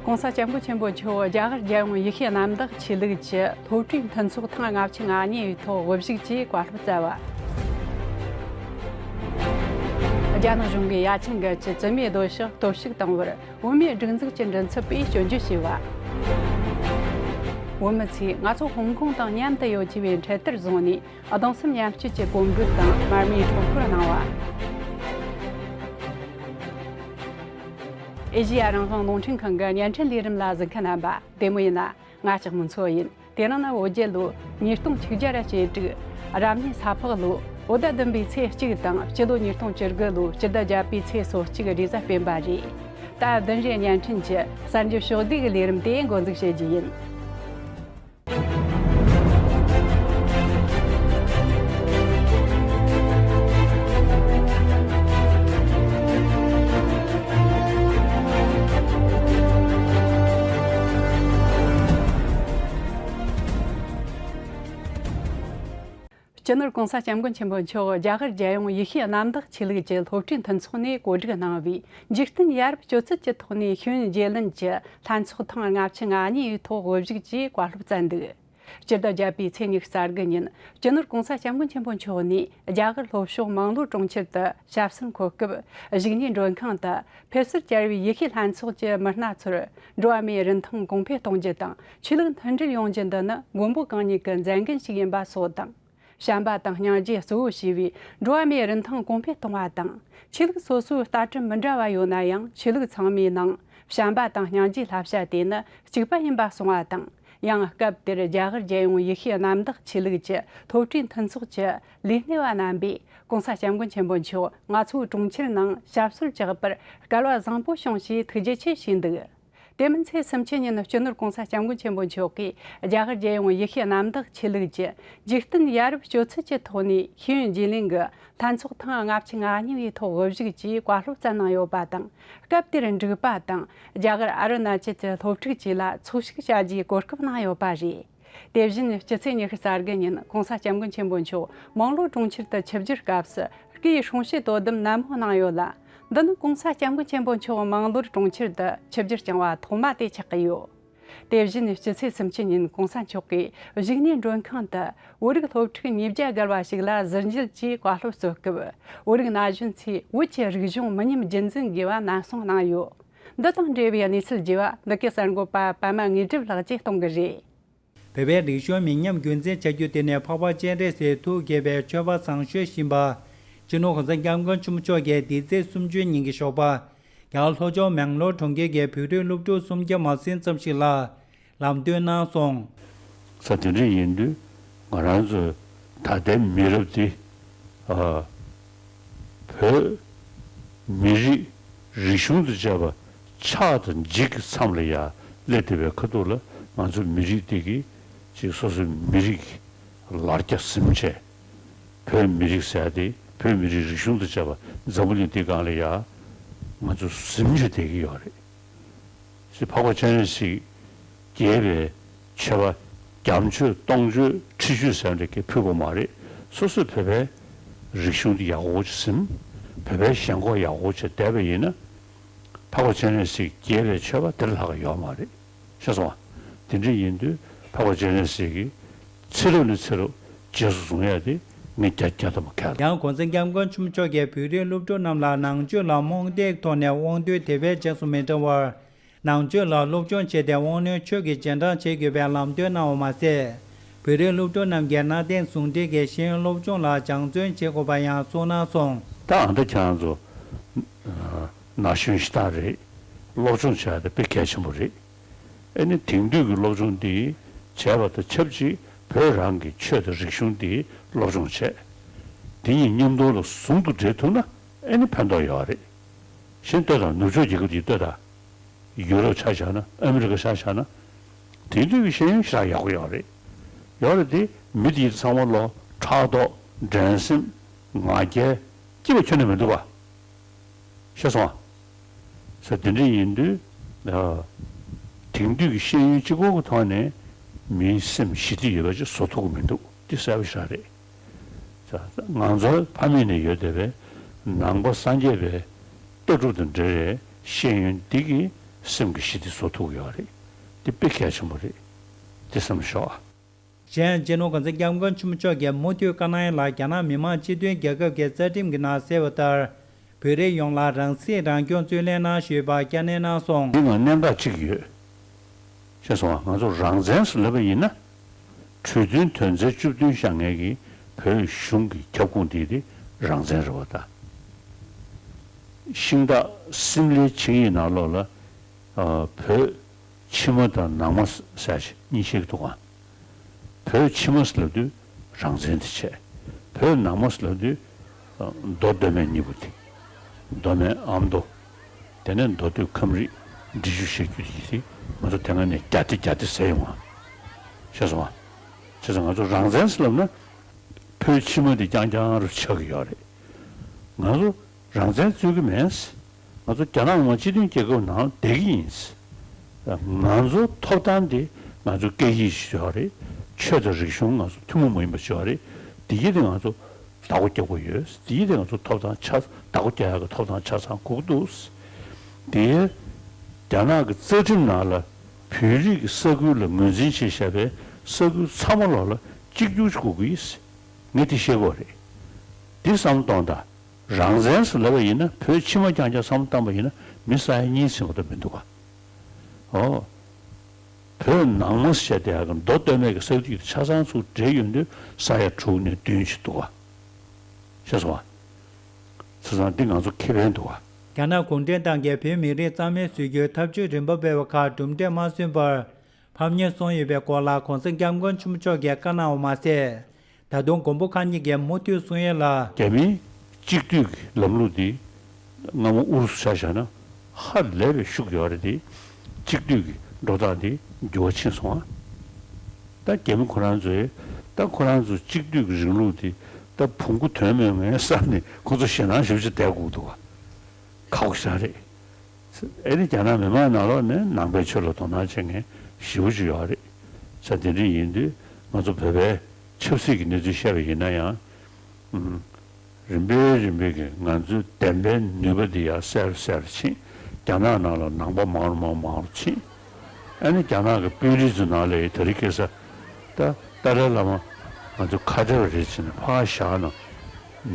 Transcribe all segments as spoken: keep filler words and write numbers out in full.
༸གོང་ས་༸སྐྱབས་མགོན་ཆེན་པོ་མཆོག་རྒྱ་གར་རྒྱལ་ཡོངས་ཡེ་ཤུའི་གནམ་བདག་ཆོས་ལུགས་ཀྱི་སློབ་གྲྭའི་མཐུན་ཚོགས་ཐེངས་ལྔ་བཅུ་ང་གཉིས་པའི་ཐོག་དབུ་བཞུགས་ཀྱིས་བཀའ་སློབ་སྩལ་བ། རྒྱ་ནག་གཞུང་གིས་ཡ་ཆེན་བརྒྱད་ཀྱི་བཙུན་མའི་སྡོད་ཕྱོགས་གཏོར་བཤིག་བཏང་བར། བོད་མིའི་སྒྲིག་འཛུགས་ཀྱི་མགྲིན་ཚབ་པས་སྐྱོན་བརྗོད་བྱས་པ། བོད་མི་ཚོས་ང་ཚོ་ཧོང་ཀོང་དང་མཉམ་དུ་ཡོད་ཅེས་པའི་འཕྲེད་དར་བཟུང་ནས། གདུང་སེམས་མཉམ་སྐྱེད་ཀྱི་གོམ་བགྲོད་དང་མར་མེའི་ཁྲོམ་སྐོར་གནང་བ། ཨེ་ཤེ་ཡ་རང་དབང་རླུང་འཕྲིན་ཁང་གི་བརྙན་འཕྲིན་ལས་རིམ་ལ་གཟིགས་མཁན་རྣམ་པ། བདེ་མོ་ཡིན་ན། ང་ལྕགས་མོ་མཚོ་ཡིན། དེ་རིང་ནི་བོད་རྒྱལ་ལོ་ཉིས་སྟོང་ཆིག་བརྒྱ་ར་ཞེ་དྲུག་རབ་གནས་ས་ཕག་ལོ། བོད་ཟླ་བདུན་པའི་ཚེས་གཅིག་དང་། སྤྱི་ལོ་ཉིས་སྟོང་བཅུ་དགུ་ལོ་སྤྱི་ཟླ་བརྒྱད་པའི་ཚེས་སོ་གཅིག་རེས་གཟའ་སྤེན་པ་རེད། ད་བདུན་རེ་བརྙན་འཕྲིན་གྱི་གསར་འགྱུར་ཕྱོགས་བསྡུས་ཀྱི་ལས་རིམ་དེ་འགོ་འཛུགས་བྱེད་རྒྱུ་ཡིན། སྤྱི་ནོར་༸གོང་ས་༸སྐྱབས་མགོན་ཆེན་པོ་མཆོག་རྒྱ་གར་རྒྱལ་ཡོངས་ཡེ་ཤུའི་གནམ་བདག་ཆོས་ལུགས་ཀྱི་སློབ་གྲྭའི་མཐུན་ཚོགས་ནས་གོ་སྒྲིག་གནང་བའི་འཇིག་རྟེན་ཡ་རབས་སྤྱོད་ཚུལ་གྱི་ཐོག་ནས་ཤེས་ཡོན་རྒྱུས་ལོན་གྱི་ལྷན་ཚོགས་ཐེངས་ལྔ་བཅུ་ང་གཉིས་པའི་ཐོག་དབུ་བཞུགས་ཀྱིས་བཀའ་སློབ་སྩལ་འདུག་སྤྱི་ཟླ་བརྒྱད་པའི་ཚེས་ཉི་ཤུ་རྩ་དགུ་ཉིན། སྤྱི་ནོར་༸གོང་ས་༸སྐྱབས་མགོན་ཆེན་པོ་མཆོག་ནས་རྒྱ་གར་ལྷོ་ཕྱོགས་མང་ལོ་གྲོང་ཁྱེར་དུ་ཞབས་སོར་འཁོད་སྐབས། བཞུགས་གནས་མགྲོན་ཁང་དུ་ཕེབས་བསུར་བཅར་བའི་ཡེ་ཤུའི་ལྷན་ཚོགས་ཀྱི་མི་སྣ་ཚོར། འགྲོ་བ་མིའི་རིན་ཐང་གོང་འཕེལ་གཏོང་རྒྱུ་དང་། ཆོས་ལུགས་མཐུན་སྒྲིལ་ཡོང་རྒྱུ་འདི་ནི་མགོན་པོ་གང་ཉིད་ཀྱི་མཛད་འགན་ཞིག་ཡིན་པ་སོགས་དང་། བྱམས་པ་དང་སྙིང་རྗེ་གཙོ་བོ་བྱས་པའི་འགྲོ་བ་མིའི་རིན་ཐང་གོང་འཕེལ་གཏོང་བ་དང་། ཆོས་ལུགས་སོ་སོའི་ལྟ་གྲུབ་མི་འདྲ་བ་ཡོད་ན་ཡང་། ཆོས་ལུགས་ཚང་མའི་ནང་བྱམས་པ་དང་སྙིང་རྗེའི་བསླབ་བྱ་དེ་ནི་གཅིག་པ་ཡིན་པ་གསུང་བ་དང་། ཡང་སྐབས་དེར་རྒྱ་གར་རྒྱལ་ཡོངས་ཡེ་ཤུའི་གནམ་བདག་ཆོས་ལུགས་ཀྱི་སློབ་གྲྭའི་མཐུན་ཚོགས་ཀྱི་ལས་སྣེ་བ་རྣམ་པས། ༸གོང་ས་༸སྐྱབས་མགོན་ཆེན་པོ་མཆོག་ང་ཚོའི་གྲོང་ཁྱེར་ནང་ཞབས་སོར་བཅར་བར་སྐལ་བ་བཟང་པོ་བྱུང་ཞེས་ཐུགས་རྗེ་ཆེ་ཞུས་འདུག་དེ་མིན་ཚེས་སུམ་ཅུ་ཉིན། སྤྱི་ནོར་༸གོང་ས་༸སྐྱབས་མགོན་ཆེན་པོ་མཆོག་གིས་རྒྱ་གར་རྒྱལ་ཡོངས་ཡེ་ཤུའི་གནམ་བདག་ཆོས་ལུགས་ཀྱི་འཇིག་རྟེན་ཡ་རབས་སྤྱོད་ཚུལ་གྱི་ཐོག་ནས་ཤེས་ཡོན་རྒྱུས་ལོན་གྱི་ལྷན་ཚོགས་ཐེངས་ལྔ་བཅུ་ང་གཉིས་པའི་ཐོག་དབུ་བཞུགས་ཀྱིས་བཀའ་སློབ་སྩལ་གནང་ཡོད་པ་དང་། སྐབས་དེར་འབྲུག་པ་དང་རྒྱ་གར་ཨ་རུ་ན་ཅལ་གྱི་སློབ་ཕྲུག་བཅས་ལ་འཚོལ་ཞིབ་བྱ་རྒྱུའི་གོ་སྐབས་གནང་ཡོད་པ་རེད། དེ་བཞིན་སྤྱི་ཚེས་ཉི་ཤུ་རྩ་དགུ་ཉིན་༸གོང་ས་༸སྐྱབས་མགོན་ཆེན་པོ་མཆོག་མང་ལོ་གྲོང་ཁྱེར་དུ་ཆིབས་བསྒྱུར་སྐབས་སུ། སྐུའི་སྲུང་བྱེད་དོ་དམ་ནན་མོ་གནང་ཡོད་ལ། འདི་ནི་༸གོང་ས་༸སྐྱབས་མགོན་ཆེན་པོ་མཆོག་མང་ལོར་གྲོང་ཁྱེར་དུ་ཆིབས་བསྒྱུར་བསྐྱངས་པ་ཐོག་མ་དེ་ཆགས་ཀྱི་ཡོད། དེ་བཞིན་སྤྱི་ཚེས་སུམ་ཅུ་ཉིན་༸གོང་ས་མཆོག་གིས་བཞུགས་གནས་མགྲོན་ཁང་དུ་བོད་རིགས་སློབ་ཕྲུག་ཉིས་བརྒྱ་བརྒལ་བ་ཞིག་ལ་ཟུར་འཇལ་གྱིས་བཀའ་སློབ་སྩོལ་སྐབས། བོད་རིགས་ན་གཞོན་ཚོས་བོད་ཀྱི་རིག་གཞུང་མི་ཉམས་རྒྱུན་འཛིན་དགོས་པ་ནན་གསུང་གནང་ཡོད། འདི་དང་འབྲེལ་བའི་གནས་ཚུལ་རྒྱས་པ་འདི་གའི་གསར་འགོད་པ་པད་མ་དངོས་གྲུབ་ལགས་ཀྱིས་གཏོང་གི་རེད། བོད་པའི་རིག་གཞུང་མི་ཉམས་རྒྱུན་འཛིན་བྱ་རྒྱུ་དེ་ནི་འཕགས་པ་སྤྱན་རས་གཟིགས་ཐུགས་དགྱེས་པའི་མཆོད་པ་བཟང་ཤོས་ཡིན་པ། སྤྱི་ནོར་༸གོང་ས་༸སྐྱབས་མགོན་ཆེན་པོ་མཆོག་གིས་འདི་ཚེས་སུམ་ཅུ་ཉིན་གྱི་ཞོགས་པ། རྒྱ་གར་ལྷོ་ཕྱོགས་མེང་ལོར་གྲོང་ཁྱེར་གྱི་བོད་རིགས་སློབ་ཕྲུག་སུམ་བརྒྱ་མ་ཟིན་ཙམ་ཞིག་ལ་ལམ་སྟོན་གནང་སོང་། ས་དེ་འདྲ་ཡིན་དུས་ང་རང་ཚོའི་ད་ལྟའི་མི་རབས་འདི། ཨ། བོད་མི་རིགས་རིག་གཞུང་དང་བཅས་པ་ཆགས་དང་འཇིག་གི་མཚམས་ལ་ཡར་སླེབས་བསྡད་པའི་ཁ་ཐུག་ལ། ང་ཚོ་མི་རིགས་འདི་གིས་ཅིག་སོ་སོའི་མི་རིགས་ལ་རྒྱ་ཟིན་བྱས། བོད་མི་རིགས་ཟེར་ཡ་དེ། བོད་མི་རིགས་རིག་གཞུང་དང་བཅས་པ་འཛམ་བུ་གླིང་འདིའི་སྒང་ལ་ཡར་ང་ཚོ་ཟིན་བྱས་བསྡད་ཀྱི་ཡོད་རེད། ཅེས་འཕགས་པ་སྤྱན་རས་གཟིགས་དགྱེས་པའི་མཆོད་པ་བརྒྱ་མཆོད་སྟོང་མཆོད་ཁྲི་མཆོད་ཟེར་བ་འདྲ་གང་ཕུལ་བ་མ་རེད། སོ་སོས་བོད་པའི་རིག་གཞུང་འདི་ཡག་པོ་ཅིག་ཟིན། བོད་པའི་ཞེན་ཁོག་ཡག་པོ་ཅིག་བསྡད་པ་ཡིན་ན། འཕགས་པ་སྤྱན་རས་གཟིགས་དགྱེས་པའི་མཆོད་པ་དེ་ལས་ལྷག་ཡོད་མ་རེད། ཤེས་སོང་ང་། དེ་འདྲ་ཡིན་དུས་འཕགས་པ་སྤྱན་རས་གཟིགས་ཀྱིས་ཚེ་རབས་ནས་ཚེ་རབས་རྗེས་སུ་བཟུང་ཡ་དེ་ངས་བརྒྱ་བརྒྱ་ཐམ་པ་གལ། ཡང་༸གོང་ས་༸སྐྱབས་མགོན་ཆེན་པོ་མཆོག་གིས་བོད་རིགས་སློབ་ཕྲུག་རྣམས་ལ་ནང་ཆོས་ལ་རྨོངས་དད་ཐོག་ནས་དབང་རྟུལ་དེ་བས་རྗེས་སུ་མི་འབྲང་བར། ནང་ཆོས་ལ་སློབ་སྦྱོང་བྱས་ཏེ་དབང་རྣོན་ཆོས་ཀྱི་རྗེས་འབྲང་བྱེད་དགོས་པའི་ལམ་སྟོན་གནང་བ་མ་ཟད། བོད་རིགས་སློབ་ཕྲུག་རྣམས་ཀྱིས་གནའ་དེང་ཟུང་འབྲེལ་གྱིས་ཤེས་ཡོན་སློབ་སྦྱོང་ལ་སྦྱང་བརྩོན་བྱེད་དགོས་པ་ཡང་གསུངས་གནང་སོང་། ད་ཨ་འདྲ་ཁྱེད་རང་ཚོ་ན་གཞོན་ཤ་སྟག་རེད། སློབ་སྦྱོང་བྱ་ཡ་དེ་དཔེ་གལ་ཆེན་པོ་རེད། ཨ་ནི་དེང་དུས་ཀྱི་སློབ་སྦྱོང་འདི་བྱས་པ་དང་ཆབས་ཅིག་བོད་རང་གི་ཆོས་དང་རིག་གཞུང་འདི་སློབ་སྦྱོང་བྱས། དེ་གཉིས་མཉམ་དུ་ལ་ཟུང་དུ་འབྲེལ་ཐུབ་ན་ཨ་ནི་ཕན་ཐོགས་ཡོད་རེད། གཞན་ལྟོས་དང་། ནུབ་ཕྱོགས་རྒྱལ་ཁབ་ཅིག་ལྟོས་དང་། ཡུ་རོབ་ཆ་བཞག་ན། ཨ་མི་རི་ཀ་ཆ་བཞག་ན། དེང་དུས་ཀྱི་ཤེས་ཡོན་ཞེ་དྲག་ཡག་པོ་ཡོད་རེད། ཡོད་རེད་དེ། མི་དེ་ཚང་མ་ལོ་ཕྲག་དོག་འགྲན་སེམས། ང་རྒྱལ་སྐྱིད་པ་ཁྱོན་ནས་མི་འདུག་པ། ཤེས་སོང་ང་། ས་དེ་འདྲ་ཡིན་དུས། ཨ། དེང་དུས་ཀྱི་ཤེས་ཡོན་གཅིག་པོ་གི་ཐོག་ནས་མིའི་སེམས་ཞི་བདེ་ཡོད་པ་ཅིག་བཟོ་ཐུབ་ཀྱི་མི་འདུག། འདི་གསལ་པོ་ཞེ་དྲག་རེད། ང་ཚོ་ཕ་མེས་ནས་ཡོད་བསྡད་པའི་ནང་པ་སངས་རྒྱས་པའི་ལྟ་གྲུབ་དང་འབྲེལ་བའི་ཤེས་ཡོན་འདི་གིས་ སེམས་ཀྱི་ཞི་བདེ་བཟོ་ཐུབ་ཀྱི་ཡོད་རེད། དེ་དཔེ་གལ་ཆེན་པོ་རེད། དེ་བསམ་ཤོག་ཨ། གཞན་ཡང་སྤྱི་ནོར་གོང་ས་སྐྱབས་མགོན་ཆེན་པོ་མཆོག་གིས་མུ་མཐུད་བཀའ་གནང་ཡ་ལ། རྒྱ་ནག་མི་དམངས་སྤྱི་མཐུན་རྒྱལ་ཁབ་ཀྱི་རྩ་ཁྲིམས་ཀྱི་ནང་གསལ་བ་ལྟར། བོད་རིགས་ཡོངས་ལ་རང་སྲིད་རང་སྐྱོང་རྩོད་ལེན་གནང་ཞུས་པ་བསྐྱར་ནན་གནང་སོང་། འདི་ང་གནད་འགག་གཅིག་ཡོད། ཤེས་སོང་ང་། ང་ཚོ་རང་བཙན་ཟེར་ལབ་པ་ཡིན་ན། གྲོས་མཐུན་དོན་ཚན་བཅུ་བདུན་བཞག་མཁན་གྱི་བོད་གཞུང་གི་ཁྱབ་ཁོངས་དེ་དེ་རང་བཙན་རེད་བ་ད། ཤིང་སྟག་སིམ་ལའི་ཆིངས་ཡིག་ནང་ལོགས་ལ། ཨ། བོད་ཕྱི་མ་དང་ནང་མ་ཟེར་གཉིས་བཤད་ཀྱི་འདུག་ག། བོད་ཕྱི་མ་ཟེར་ལབ་དུས་རང་བཙན་དེ་བྱས། བོད་ནང་མ་ཟེར་ལབ་དུས་མདོ་སྟོད་སྨད་གཉིས་པོ་དེ། མདོ་སྨད་ཨ་མདོ། དེ་ནས་མདོ་སྟོད་ཁམས་རིགས་འབྲི་ཆུ་བཤད་རྒྱུ་དེ་ཡིན་དེ། ང་ཚོ་དེ་སྔ་ནས་རྒྱ་སྡེ་རྒྱ་སྡེ་ཟེར་ཡོང་བ། ཤེས་སོང་ང་། ཤེས་སོང་། ང་ཚོ་རང་བཙན་ཟེར་ལབ་ན། བོད་ཕྱི་མ་དེ་རྐྱང་རྐྱང་རུ་ཆགས་ཀྱི་ཡོད་རེད། ང་ཚོ་རང་བཙན་རྩོད་ཀྱི་མེད། ང་ཚོ་རྒྱ་ནག་མི་དམངས་སྤྱི་མཐུན་རྒྱལ་ཁབ་ནང་བསྡད་ཀྱི་ཡིན། ང་ཚོ་ཐོབ་ཐང་དེ་ང་ཚོ་སྐད་ཡིག་ཞིག་ཡོད་རེད། ཆོས་དང་རིག་གཞུང་ང་ཚོ་ཐུན་མོང་མ་ཡིན་པ་ཞིག་ཡོད་རེད། དེ་ཡིན་དེ་ང་ཚོ་བདག་པོ་རྒྱག་དགོས་ཡོད། དེ་ཡིན་དེ་ང་ཚོ་ཐོབ་ཐང་ཆ་བདག་པོ་རྒྱག་ཡག་གི་ཐོབ་ཐང་ཆ་ཚང་དགོས་ཀྱི་འདུག། དེ་རྒྱ་ནག་གི་རྩ་ཁྲིམས་ནང་ལ་བོད་རིགས་ཀྱི་ས་ཁུལ་ལ་ངོས་འཛིན་བྱས་བཞག་པའི་ས་ཁུལ་ཚང་མ་ལོག་ལ་གཅིག་གྱུར་དགོས་ཀྱི་ཡིན། ངས་དེ་བཤད་དགོས་རེད། འདི་བསམ་བློ་གཏོང་དང་། རང་བཙན་ཟེར་ལབ་པ་ཡིན་ན་བོད་ཕྱི་མ་རྐྱང་རྐྱང་བསམ་བློ་བཏང་པ་ཡིན་ན་མི་ས་ཡ་གཉིས་ཟིན་པ་ལྟ་མི་འདུག་ག། ཨོ། བོད་ནང་མ་ཟེར་དེ་ཡག་གི་མདོ་སྟོད་སྨད་ཀྱི་ས་ཁུལ་ཆ་ཚང་ཚུར་འབྲེལ་ཡོང་དུས་ས་ཡ་དྲུག་ནས་བདུན་ཞིག་འདུག་ག། ཤེས་སོང་ང་། ཆ་ཚང་འདི་ང་ཚོ་ཁེ་ཕན་འདུག་ག། རྒྱ་ནག་གུང་ཁྲན་ཏང་གིས་བོད་མི་རིགས་རྩ་མེད་བཟོ་རྒྱུའི་ཐབས་ཇུས་རིམ་པ་སྤེལ་བ་ཁག་གྲུབ་འབྲས་མ་སོན་པར། ཕམ་ཉེས་སོང་ཡོད་པའི་སྐོར་ལ་གོང་ས་སྐྱབས་མགོན་ཆེན་པོ་མཆོག་གིས་བཀའ་གནང་བ་མ་ཟད། ད་དུང་མགོན་པོ་མཁའ་གཉིས་ཀྱིས་མུ་མཐུད་གསུང་ཡས་ལ། རྒྱ་མིའི་གཅིག་སྡུད་ཀྱི་ལམ་ལུགས་འདི་སྔ་མོ་ཨུ་རུ་སུ་ཆ་བཞག་ན་ཧ་ལས་པའི་ཤུགས་ཡོད་རེད་དེ། གཅིག་སྡུད་ཀྱི་འགྲོ་སྟངས་འདི་འགྱུར་བ་ཕྱིན་སོང་ང་། ད་རྒྱ་མི་ཁོ་རང་ཚོས་ད་ཁོ་རང་ཚོ་གཅིག་སྡུད་ཀྱི་རིང་ལུགས་འདི་ད་བོང་གུ་དོན་མེད་ངའི་བསམ་ནས་ཁོ་ཚོ་ཞེད་སྣང་ཞེ་པོ་ཅིག་བསྡད་དགོས་འདུག་ག། ཁག་པོ་ཞེ་དྲག་རེད། ཨེ་ནི་རྒྱ་ནག་མི་མང་ནང་ལོགས་ནས་ནང་པའི་ཆོས་ལ་དོ་སྣང་བྱེད་མཁན་ཞེ་པོ་ཅིག་ཡོད་རེད། ས་དེ་འདྲ་ཡིན་དུས་ང་ཚོ་བོད་པའི་ཆབ་སྲིད་ཀྱི་གནས་ཚུལ་བཤད་པ་ཡིན་ན་ཡང་། ཨུམ། རིམ་པས་རིམ་པས་ཀྱིས་ང་ཚོའི་བདེན་པའི་ནུས་པ་འདི་ཡར་གསལ་རུ་གསལ་རུ་ཕྱིན། རྒྱ་ནག་ནང་ལ་ནང་པ་མང་རུ་མང་མང་རུ་ཕྱིན། ཨ་ནི་རྒྱ་ནག་གི་དཔོན་རིགས་ཚོའི་ནང་ལ་ཡི་དེ་རིང་ཁ་སང་ད་ཏཱ་ལའི་བླ་མ་ང་ཚོ་ཁ་བདེ་བ་རེད་ཟེར་ནས་ཕར་བཞག་ན་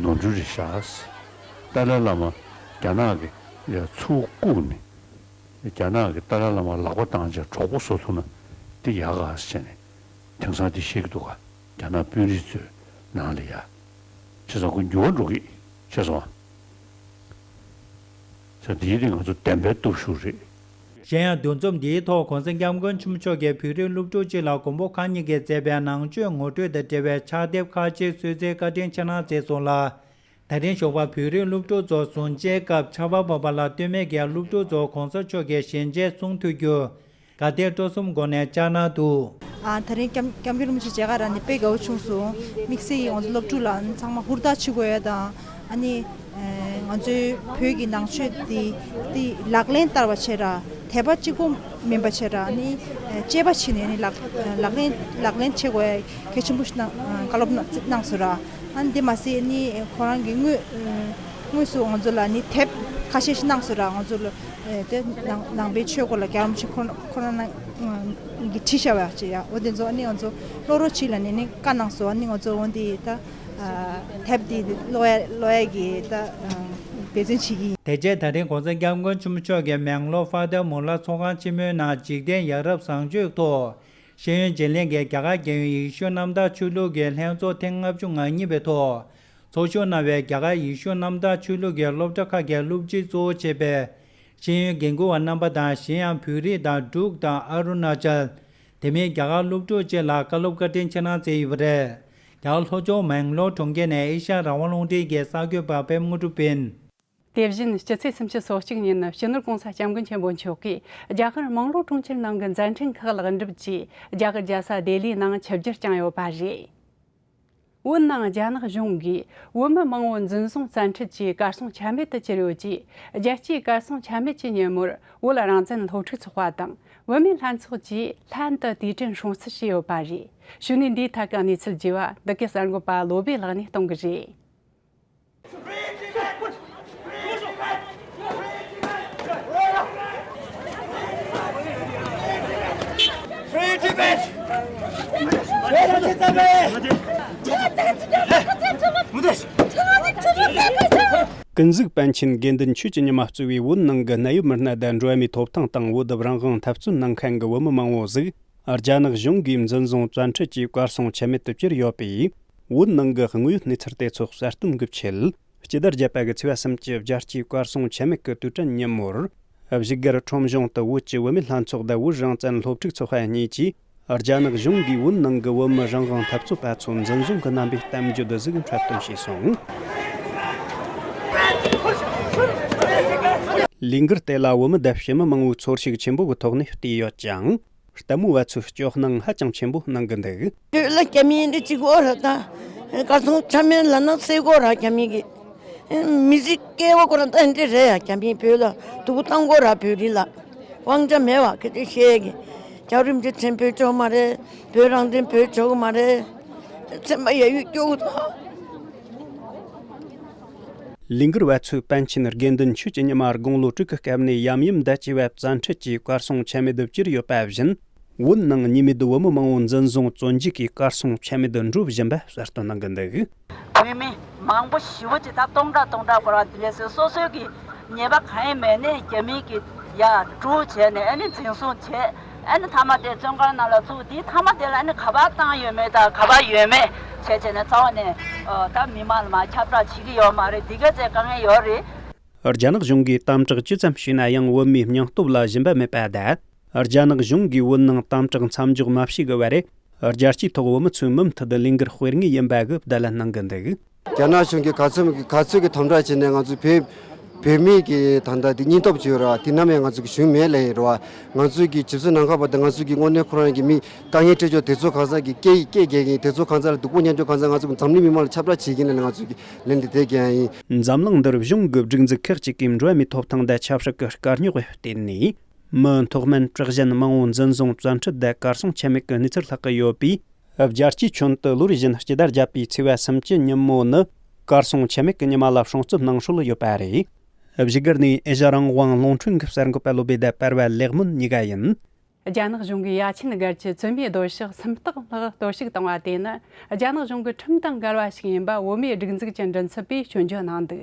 ནོར་འཁྲུལ་རེད་བཞག། ཏཱ་ལའི་བླ་མ་རྒྱ་ནག་གི་ཡ་ཚུར་བཀུག་ནས་རྒྱ་ནག་གི་ཏཱ་ལའི་བླ་མ་ལག་པ་བཏང་བྱས་གྲོགས་པོ་བཟོ་ཐུབ་ན་དེ་ཡག་ག་ཟེར་ནས་དེང་སང་དེ་བཤད་ཀྱི་འདུག་ག། རྒྱ་ནག་དཔོན་རིགས་ཚོའི་ནང་ལ་ཡ། བྱས་ཙང་ཁོ་འགྱུར་བ་འགྲོ་གི་བྱས་སོང་ང་། ས་འདིའི་རིང་ང་ཚོ་བདེན་པའི་སྟོབས་ཤུགས་རེད། གཞན་ཡང་འདུ་འཛོམས་འདིའི་ཐོག་གོང་ས་སྐྱབས་མགོན་ཆེན་པོ་མཆོག་གིས་བོད་རིགས་སློབ་ཕྲུག་ཅིག་ལ་མགོན་པོ་མཁའ་གཉིས་ཀྱིས་མཛད་པའི་ནང་ཆོས་ངོ་སྤྲོད་དང་འབྲེལ་བའི་ཕྱག་དེབ་ཁ་ཤས་གསོལ་སྩལ་བཀའ་དྲིན་ཆེ་གནང་མཛད་སོང་ལ། ད་རིང་ཞོགས་པ་བོད་རིགས་སློབ་ཕྲུག་ཚོ་ཟུར་མཇལ་སྐབས་ཕྱག་དཔར་བབས་པ་ལ་ལྟོས་མེད་ཀྱིས་སློབ་ཕྲུག་ཚོར་གོང་ས་མཆོག་གིས་ཞལ་མཇལ་གསུང་ཐུབ་རྒྱུ། དགའ་དད་སྤྲོ་གསུམ་སྒོ་ནས་བཅར་གནང་འདུག། ཨ། ད་རིང་སྐྱབས་སྐྱབས་མགོན་རིན་པོ་ཆེ་མཇལ་ཁ་རག་ནས་དཔེ་དགའ་བོ་བྱུང་སོང་། དམིགས་བསལ་གྱིས་ང་ཚོ་སློབ་ཕྲུག་ལ་ཚང་མ་ཧུར་ཐག་བྱེད་དགོས་ཡ་དང་། ཨ་ནི་ཨེ་ང་ཚོའི་བོད་ཀྱི་ནང་ཆོས་འདི་འདི་ལག་ལེན་བསྟར་བ་བྱེད་ར། དད་པ་གཅིག་པོ་མིན་པ་བྱེད་ར། ཨ་ནི་ཨེ་དཔྱད་པ་བྱེད་ནས་ཨ་ནི་ལག་ལག་ལེན་ལག་ལེན་བྱེད་དགོས་ཡ་གལ་ཆེན་པོ་ཞིག་གནང་བཀའ་སློབ་གནང་གནང་སོང་ར། ཨ་ནི་འདི་མ་ཟད་ཨ་ནི་ཁོ་རང་གི་དངོས་དངོས་སུ་ང་ཚོ་ལ་ནི་དེབ་ཁ་ཤས་ཤིག་གནང་སོང་ར། ང་ཚོ་ལ་ཨེ་དེ་ནང་ནང་པའི་ཆོས་སྐོར་ལ་རྒྱལ་བ་རིན་པོ་ཆེ་ཁོ་ཁོ་རང་གིས་བྲིས་བཞག་པ་ཅིག་ཡ། འོ་དེ་ཚོ་ཨ་ནི་ང་ཚོ་ཀློག་རོགས་བྱེད་ལབ་ནས་ནི་བཀའ་གནང་སོང་། ཨ་ནི་ང་ཚོ་འོ་དེ་ད་དེབ་དེ་ཀློག་ཡ་ཀློག་ཡ་གི་ད་འབད་བརྩོན་བྱེད་ཀྱི་ཡིན། དེ་རྗེས་ད་རིང་གོང་ས་སྐྱབས་མགོན་ཆེན་པོ་མཆོག་གིས་མེང་ལོར་ཧྥ་ཏར་མུ་ལ་ཚོགས་ཁང་ཆེན་མོའི་ནང་འཇིག་རྟེན་ཡ་རབས་བཟང་སྤྱོད་ཐོག་ཤེས་ཡོན་བརྗེ་ལེན་གྱི་རྒྱ་གར་རྒྱལ་ཡོངས་ཡེ་ཤུ་གནམ་བདག་ཆོས་ལུགས་ཀྱི་ལྷན་ཚོགས་ཐེངས་ལྔ་བཅུ་ང་གཉིས་པའི་ཐོག་ཚོགས་ཞུགས་གནང་བའི་རྒྱ་གར་ཡེ་ཤུ་གནམ་བདག་ཆོས་ལུགས་ཀྱི་སློབ་གྲྭ་ཁག་གི་སློབ་སྤྱི་གཙོ་བོ་བྱས་པའི་ཤེས་ཡོན་འགན་འཁུར་བ་རྣམ་པ་དང་། གཞན་ཡང་བོད་རིགས་དང་འབྲུག་དང་ཨ་རུ་ན་ཅལ། དེ་མིན་རྒྱ་གར་སློབ་ཕྲུག་བཅས་ལ་བཀའ་སློབ་བཀའ་དྲིན་ཆེ་གནང་བསྩལ་ཡོད་པ་རེད། རྒྱ་གར་ལྷོ་ཕྱོགས་མེང་ལོར་གྲོང་ཁྱེར་ནས་ཨེ་ཤ་ཡ་རང་དབང་རླུང་འཕྲིན་གྱི་གསར་འགོད་པ་པད་མ་དངོས་གྲུབ་ཡིན། དེ་བཞིན་སྤྱི་ཚེས་སུམ་ཅུ་སོ་གཅིག་ཉིན་སྤྱི་ནོར་༸གོང་ས་༸སྐྱབས་མགོན་ཆེན་པོ་མཆོག་གིས་རྒྱ་གར་མེང་ལོར་གྲོང་ཁྱེར་ནང་གི་མཛད་འཕྲིན་ཁག་ལེགས་འགྲུབ་ཀྱིས་རྒྱ་གར་རྒྱལ་ས་ལྡི་ལིའི་ནང་ཆིབས་བསྒྱུར་བསྐྱངས་ཡོད་པ་རེད། བོད་ནང་རྒྱ་ནག་གཞུང་གིས་བོད་མི་མང་བོ་འཛིན་བཟུང་བཙན་ཁྲིད་ཀྱིས་གར་སོང་ཆ་མེད་དུ་གྱུར་ཡོད་ཅེས། རྒྱལ་སྤྱིའི་གར་སོང་ཆ་མེད་ཀྱི་ཉིན་མོར་བོད་རང་བཙན་སློབ་ཕྲུག་ཚོགས་པ་དང་བོད་མིའི་ལྷན་ཚོགས་ཀྱིས་ལྷན་དུ་དུས་དྲན་སྲུང་བརྩི་བྱས་ཡོད་པ་རེད། གཞུག་ནས་འདིའི་ཐད་ཀྱི་གནས་ཚུལ་རྒྱས་པ་འདི་གའི་གསར་འགོད་པ་བློ་བྷེ་ལགས་ནས་གཏོང་གི་རེད། ཀུན་གཟིགས་པཎ་ཆེན་དགེ་འདུན་ཆོས་ཀྱི་ཉི་མ་གཙོས་པའི་བོད་ནང་གི་གནད་ཡོད་མི་སྣ་དང་འགྲོ་བ་མིའི་ཐོབ་ཐང་དང་བོད་དུ་རང་དབང་འཐབ་རྩོད་གནང་མཁན་གྱི་བོད་མི་མང་བོ་ཟིག་རྒྱ་ནག་གཞུང་གིས་འཛིན་བཟུང་བཙན་ཁྲིད་ཀྱིས་གར་སོང་ཆ་མེད་དུ་གྱུར་ཡོད་པས། བོད་ནང་གི་དངོས་ཡོད་གནས་ཚུལ་དེ་ཚོ་གསལ་སྟོན་གྱི་ཆེད། སྤྱི་ཟླ་བརྒྱད་པ་གི་ཚེས་པ་གསུམ་གྱི་རྒྱལ་སྤྱིའི་གར་སོང་ཆ་མེད་ཀྱི་དུས་དྲན་ཉིན་མོར། བཞུགས་སྒར་ཁྲོམ་གཞུང་དུ་བོད་ཀྱི་བུད་མེད་ལྷན་ཚོགས་དང་བོད་རང་བཙན་སློབ་ཕྲུག་ཚོགས་པ་གཉིས་ཀྱིས། རྒྱ་ནག་གཞུང་གིས་བོད་ནང་གི་བོད་མི་རང་དབང་འཐབ་རྩོད་པ་ཚོ་འཛིན་བཟུང་གི་རྣམ་པའི་གཏམ་བརྗོད་ཟིག་འཁྲབ་སྟོན་བྱས་སོང་། ལས་འགུལ་དེ་ལ་བོད་མི་དང་ཕྱི་མི་མང་བོས་ཚོར་ཤུགས་ཆེན་པོ་གི་ཐོག་ནས་བལྟས་ཡོད་ཅིང་། ལྟད་མོ་བ་ཚོས་སྐྱོ་སྣང་ཧ་ཅང་ཆེན་པོ་གནང་གི་འདུག་བོད་ལ་རྒྱ་མིའི་འདི་གཅིག་འོ་ར་ད། གར་སོང་ཆ་མེད་ལ་ན་སེ་གོ་ར་རྒྱ་མི་གི། མི་རིགས་སྐལ་བ་ཁོ་རང་ད་འདི་རེད་ཡ། རྒྱ་མིའི་བོད་ལ་སྡུག་བཏང་གོ་ར་བོད་རིགས་ལ། དབང་ཆ་མེད་བ་ག་དེ་བཤད་གི། རྒྱལ་རིམ་གྱི་ཆེན་བོད་ཆོག་མ་རེད། བོད་རང་བཙན་བོད་ཆོག་མ་རེད། ཚན་པ་ཡ་ཡུལ་སྐྱོ་གི་ད། ལས་འགུལ་བ་ཚོས་པཎ་ཆེན་དགེ་འདུན་ཆོས་ཀྱི་ཉི་མ་དགུང་ལོ་དྲུག་གི་སྐབས་ནས་ཡམ་ཡུམ་བརྡ་བཅས་པ་བཙན་ཁྲིད་ཀྱིས་གར་སོང་ཆ་མེད་དུ་གྱུར་ཡོད་པ་བཞིན། བོད་ནང་ཉེས་མེད་བོད་མི་མང་བོ་འཛིན་བཟུང་བཙོན་འཇུག་གིས་གར་སོང་ཆ་མེད་དུ་འགྲོ་བཞིན་པ་གསལ་སྟོན་གནང་གི་འདུག་བོད་མི་མང་པོ་ཞེ་པོ་ཅིག་ད་སྟོང་ཕྲག་སྟོང་ཕྲག་སྐོར་བ་དེ་ལས་སོ་སོའི་གི་ཉེས་པ་གང་ཡང་མེད་ནས་རྒྱ་མི་གི་ཡ་དཀྲུག་བྱས་ནས་ཨ་ནི་འཛིན་བཟུང་བྱས། ཨ་ནི་མཐའ་མ་དེ་བཙོན་ཁང་ནང་ལ་བཙུགས། དེའི་མཐའ་མ་དེ་ལ་ཨ་ནི་ག་པར་བཏང་ཡོད་མེད་དང་ག་པར་ཡོད་མེད་བྱས་བྱས་ནས་རྩ་བ་ནས་ཨ་ད་མི་མང་ལ་མ་ཁྱབ་བསྒྲགས་བྱེད་ཀྱི་ཡོད་མ་རེད། འདི་ག་ཚད་དཀའ་ངལ་ཡོད་རེད། རྒྱ་ནག་གཞུང་གིས་དམ་དྲག་ཅི་ཙམ་བྱས་ན་ཡང་བོད་མིའི་སྙིང་སྟོབས་ལ་ཞུམ་པ་མེད་པ་དང་། རྒྱ་ནག་གཞུང་གིས་བོད་ནང་དམ་དྲག་མཚམས་འཇོག་མ་བྱས་གི་བར། རྒྱལ་སྤྱིའི་ཐོག་བོད་མི་ཚོའི་མུ་མཐུད་དུ་ལས་འགུལ་སྤེལ་ངེས་ཡིན་པ་གི་བརྡ་ལན་གནང་གི་འདུག་རྒྱ་ནག་གཞུང་གིས་ག་ཚོད་ག་ཚོད་ཀྱི་དམ་དྲག་བྱས་ནས་ང་ཚོ་བོད་བོད་མི་གི་ད་ལྟ་དེ་སྙིང་སྟོབས་བཅོས་ར་དེ་ནམ་ཡང་ང་ཚོ་གི་ཞུམ་མེད་ལེ་ཡིན་ར། ང་ཚོ་གི་ཇི་སྲིད་ནམ་མཁའ་བར་དུ་ང་ཚོ་གི་དངོས་གནས་ཁོ་རང་གི་མི་དཀའ་ངལ་འཕྲད་ཆོག་དེ་ཚོ་གང་ཟག་གི་སྐད་སྐད་རྒྱག་གིན་དེ་ཚོ་གང་ཟག་ལ་སྡུག་པོ་མཉམ་སྤྱོད་གང་ཟག་ང་ཚོ་གི་འཛམ་གླིང་མི་མང་ལ་ཁྱབ་བསྒྲགས་བྱེད་ཀྱིན་ལ་ང་ཚོ་གི་ལན་དེ་དེ་རྒྱག་ཡིན། འཛམ་གླིང་འདིར་གཞུང་གི་སྒྲིག་འཛུགས་ཁག་ཅིག་གིས་འགྲོ་བ་མིའི་ཐོབ་ཐང་དང་ཆབ་སྲིད་ཀྱི་དཀའ་རྙོག་བརྟེན་ནས། མི་མཐོ་དམན་དྲག་ཞན་མང་བོ་འཛིན་བཟུང་བཙན་ཁྲིད་དང་གར་སོང་ཆ་མེད་ཀྱི་གནས་ཚུལ་ལྷག་གི་ཡོད་པས། རྒྱལ་སྤྱིའི་ཁྱོན་དུ་ལོ་རེ་བཞིན་སྤྱི་ཟླ་བརྒྱད་པའི་ཚེས་པ་སུམ་ཅུ་ཉིན་མོ་ནི་གར་སོང་ཆ་མེད་ཀྱི་ཉི་མ་ལ་སྲུང་བརྩི་གནང་སྲོལ་ཡོད་པ་རེད། བཞུགས་སྒར་ནས་ཨེ་ཤ་རང་དབང་རླུང་འཕྲིན་གྱི་གསར་འགོད་པ་བློ་བྷེ་དང་པར་བ་ལེགས་སྨོན་གཉིས་ཀ་ཡིན། རྒྱ་ནག་གཞུང་གིས་ཡ་ཆེན་སྒར་གྱི་བཙུན་མའི་སྡོད་ཕྱོགས་སུམ་རྟགས་ལྷག་གཏོར་བཤིག་བཏང་བ་དེ་ནི་རྒྱ་ནག་གཞུང་གི་ཁྲིམས་དང་འགལ་བ་ཞིག་ཡིན་པ་བོད་མིའི་སྒྲིག་འཛུགས་ཀྱི་མགྲིན་ཚབ་པས་སྐྱོན་བརྗོད་གནང་འདུག་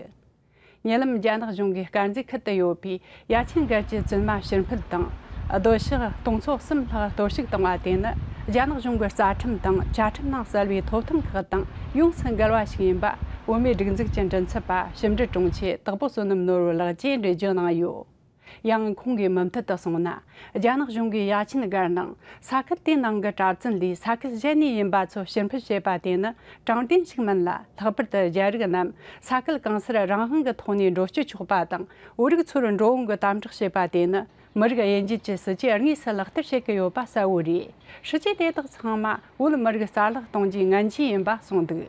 ཉེ་ལམ་རྒྱ་ནག་གཞུང་གིས་དཀར་མཛེས་ཁུལ་དུ་ཡོད་པའི་ཡ་ཆེན་སྒར་གྱི་བཙུན་མ་ཕྱིར་འཕུད་དང་། སྡོད་ཕྱོགས་སྟོང་ཚོ་གསུམ་ལྷག་གཏོར་བཤིག་བཏང་བ་དེ་ནི་རྒྱ་ནག་གཞུང་གི་རྩ་ཁྲིམས་དང་བཅའ་ཁྲིམས་ནང་གསལ་བའི་ཐོབ་ཐང་ཁག་དང་ཡོངས་སུ་འགལ་བ་ཞིག་ཡིན་པ་བོད་མིའི་སྒྲིག་འཛུགས་ཀྱི་མགྲིན་ཚབ་པ་ཕྱི་འབྲེལ་དྲུང་ཆེ་དྭགས་པོ་བསོད་ནམས་ནོར་བུ་ལགས་ཀྱིས་འགྲེལ་བརྗོད་གནང་ཡོད། ཡང་ཁོང་གིས་མུ་མཐུད་དུ་གསུངས་ན། རྒྱ་ནག་གཞུང་གིས་ཡ་ཆེན་སྒར་ནང་ས་ཁུལ་དེའི་ནང་གི་གྲྭ་བཙུན་ལས་ས་ཁུལ་གཞན་ནས་ཡིན་པ་ཚོ་ཕྱིར་འཕུད་བྱས་པ་དེ་ནི་དྲང་བདེན་ཞིག་མིན་ལ། ལྷག་པར་དུ་རྒྱ་རིགས་རྣམས་ས་ཁུལ་གང་སར་རང་དབང་གི་ཐོག་ནས་འགྲོ་སྐྱོད་ཆོག་པ་དང་། བོད་རིགས་ཚོར་འགྲོ་འོང་གི་དམ་དྲག་བྱས་པ་དེ་ནི་མི་རིགས་དབྱེ་འབྱེད་ཀྱི་སྲིད་ཇུས་དངོས་སུ་ལག་བསྟར་བྱེད་ཀྱི་ཡོད་པ་གསལ་བོ་རེད། སྲིད་ཇུས་དེ་དག་ཚང་མ་བོད་མི་རིགས་རྩ་བརླག་གཏོང་རྒྱུའི་ངན་ཇུས་ཡིན་པ་གསུངས་འདུག་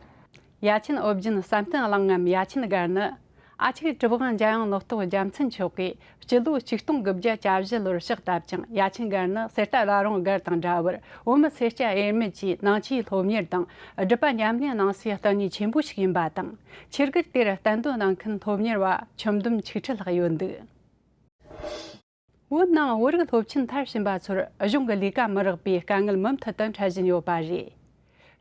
ཡ་ཆེན་ཨོ་རྒྱན་བསམ་གཏན་གླིང་ངམ་ཡ་ཆེན་སྒར་ནི། ཨ་ཅེ་གྲུབ་དབང་འཇམ་དབྱངས་ལོ་ཏོག་རྒྱལ་མཚན་མཆོག་གིས་སྤྱི་ལོ་ཆིག་སྟོང་དགུ་བརྒྱ་གྱ་བཞི་ལོར་ཕྱག་བཏབ་ཅིང་། ཡ་ཆེན་སྒར་ནི་གསེར་རྟ་བླ་རུང་སྒར་དང་འདྲ་བར་བོད་མི་སེར་སྐྱ་དབྱེར་མེད་ཀྱིས་ནང་ཆོས་སློབ་གཉེར་དང་། སྒྲུབ་པ་ཉམས་ལེན་གནང་སའི་བསྟི་གནས་ཆེན་པོ་ཞིག་ཡིན་པ་དང་། ཆོས་སྒར་དེར་གཏན་སྡོད་གནང་མཁན་སློབ་གཉེར་བ་ཁྱིམ་བསྡོམས་ཆིག་ཁྲི་ལྷག་ཡོད་འདུག་བོད་ནང་བོད་རིགས་སློབ་ཆེན་མཐར་ཕྱིན་པ་ཚོར་གཞུང་གི་ལས་ཀ་མི་རག་པའི་དཀའ་ངལ་མུ་མཐུད་དུ་འཕྲད་བཞིན་ཡོད་པ་རེད།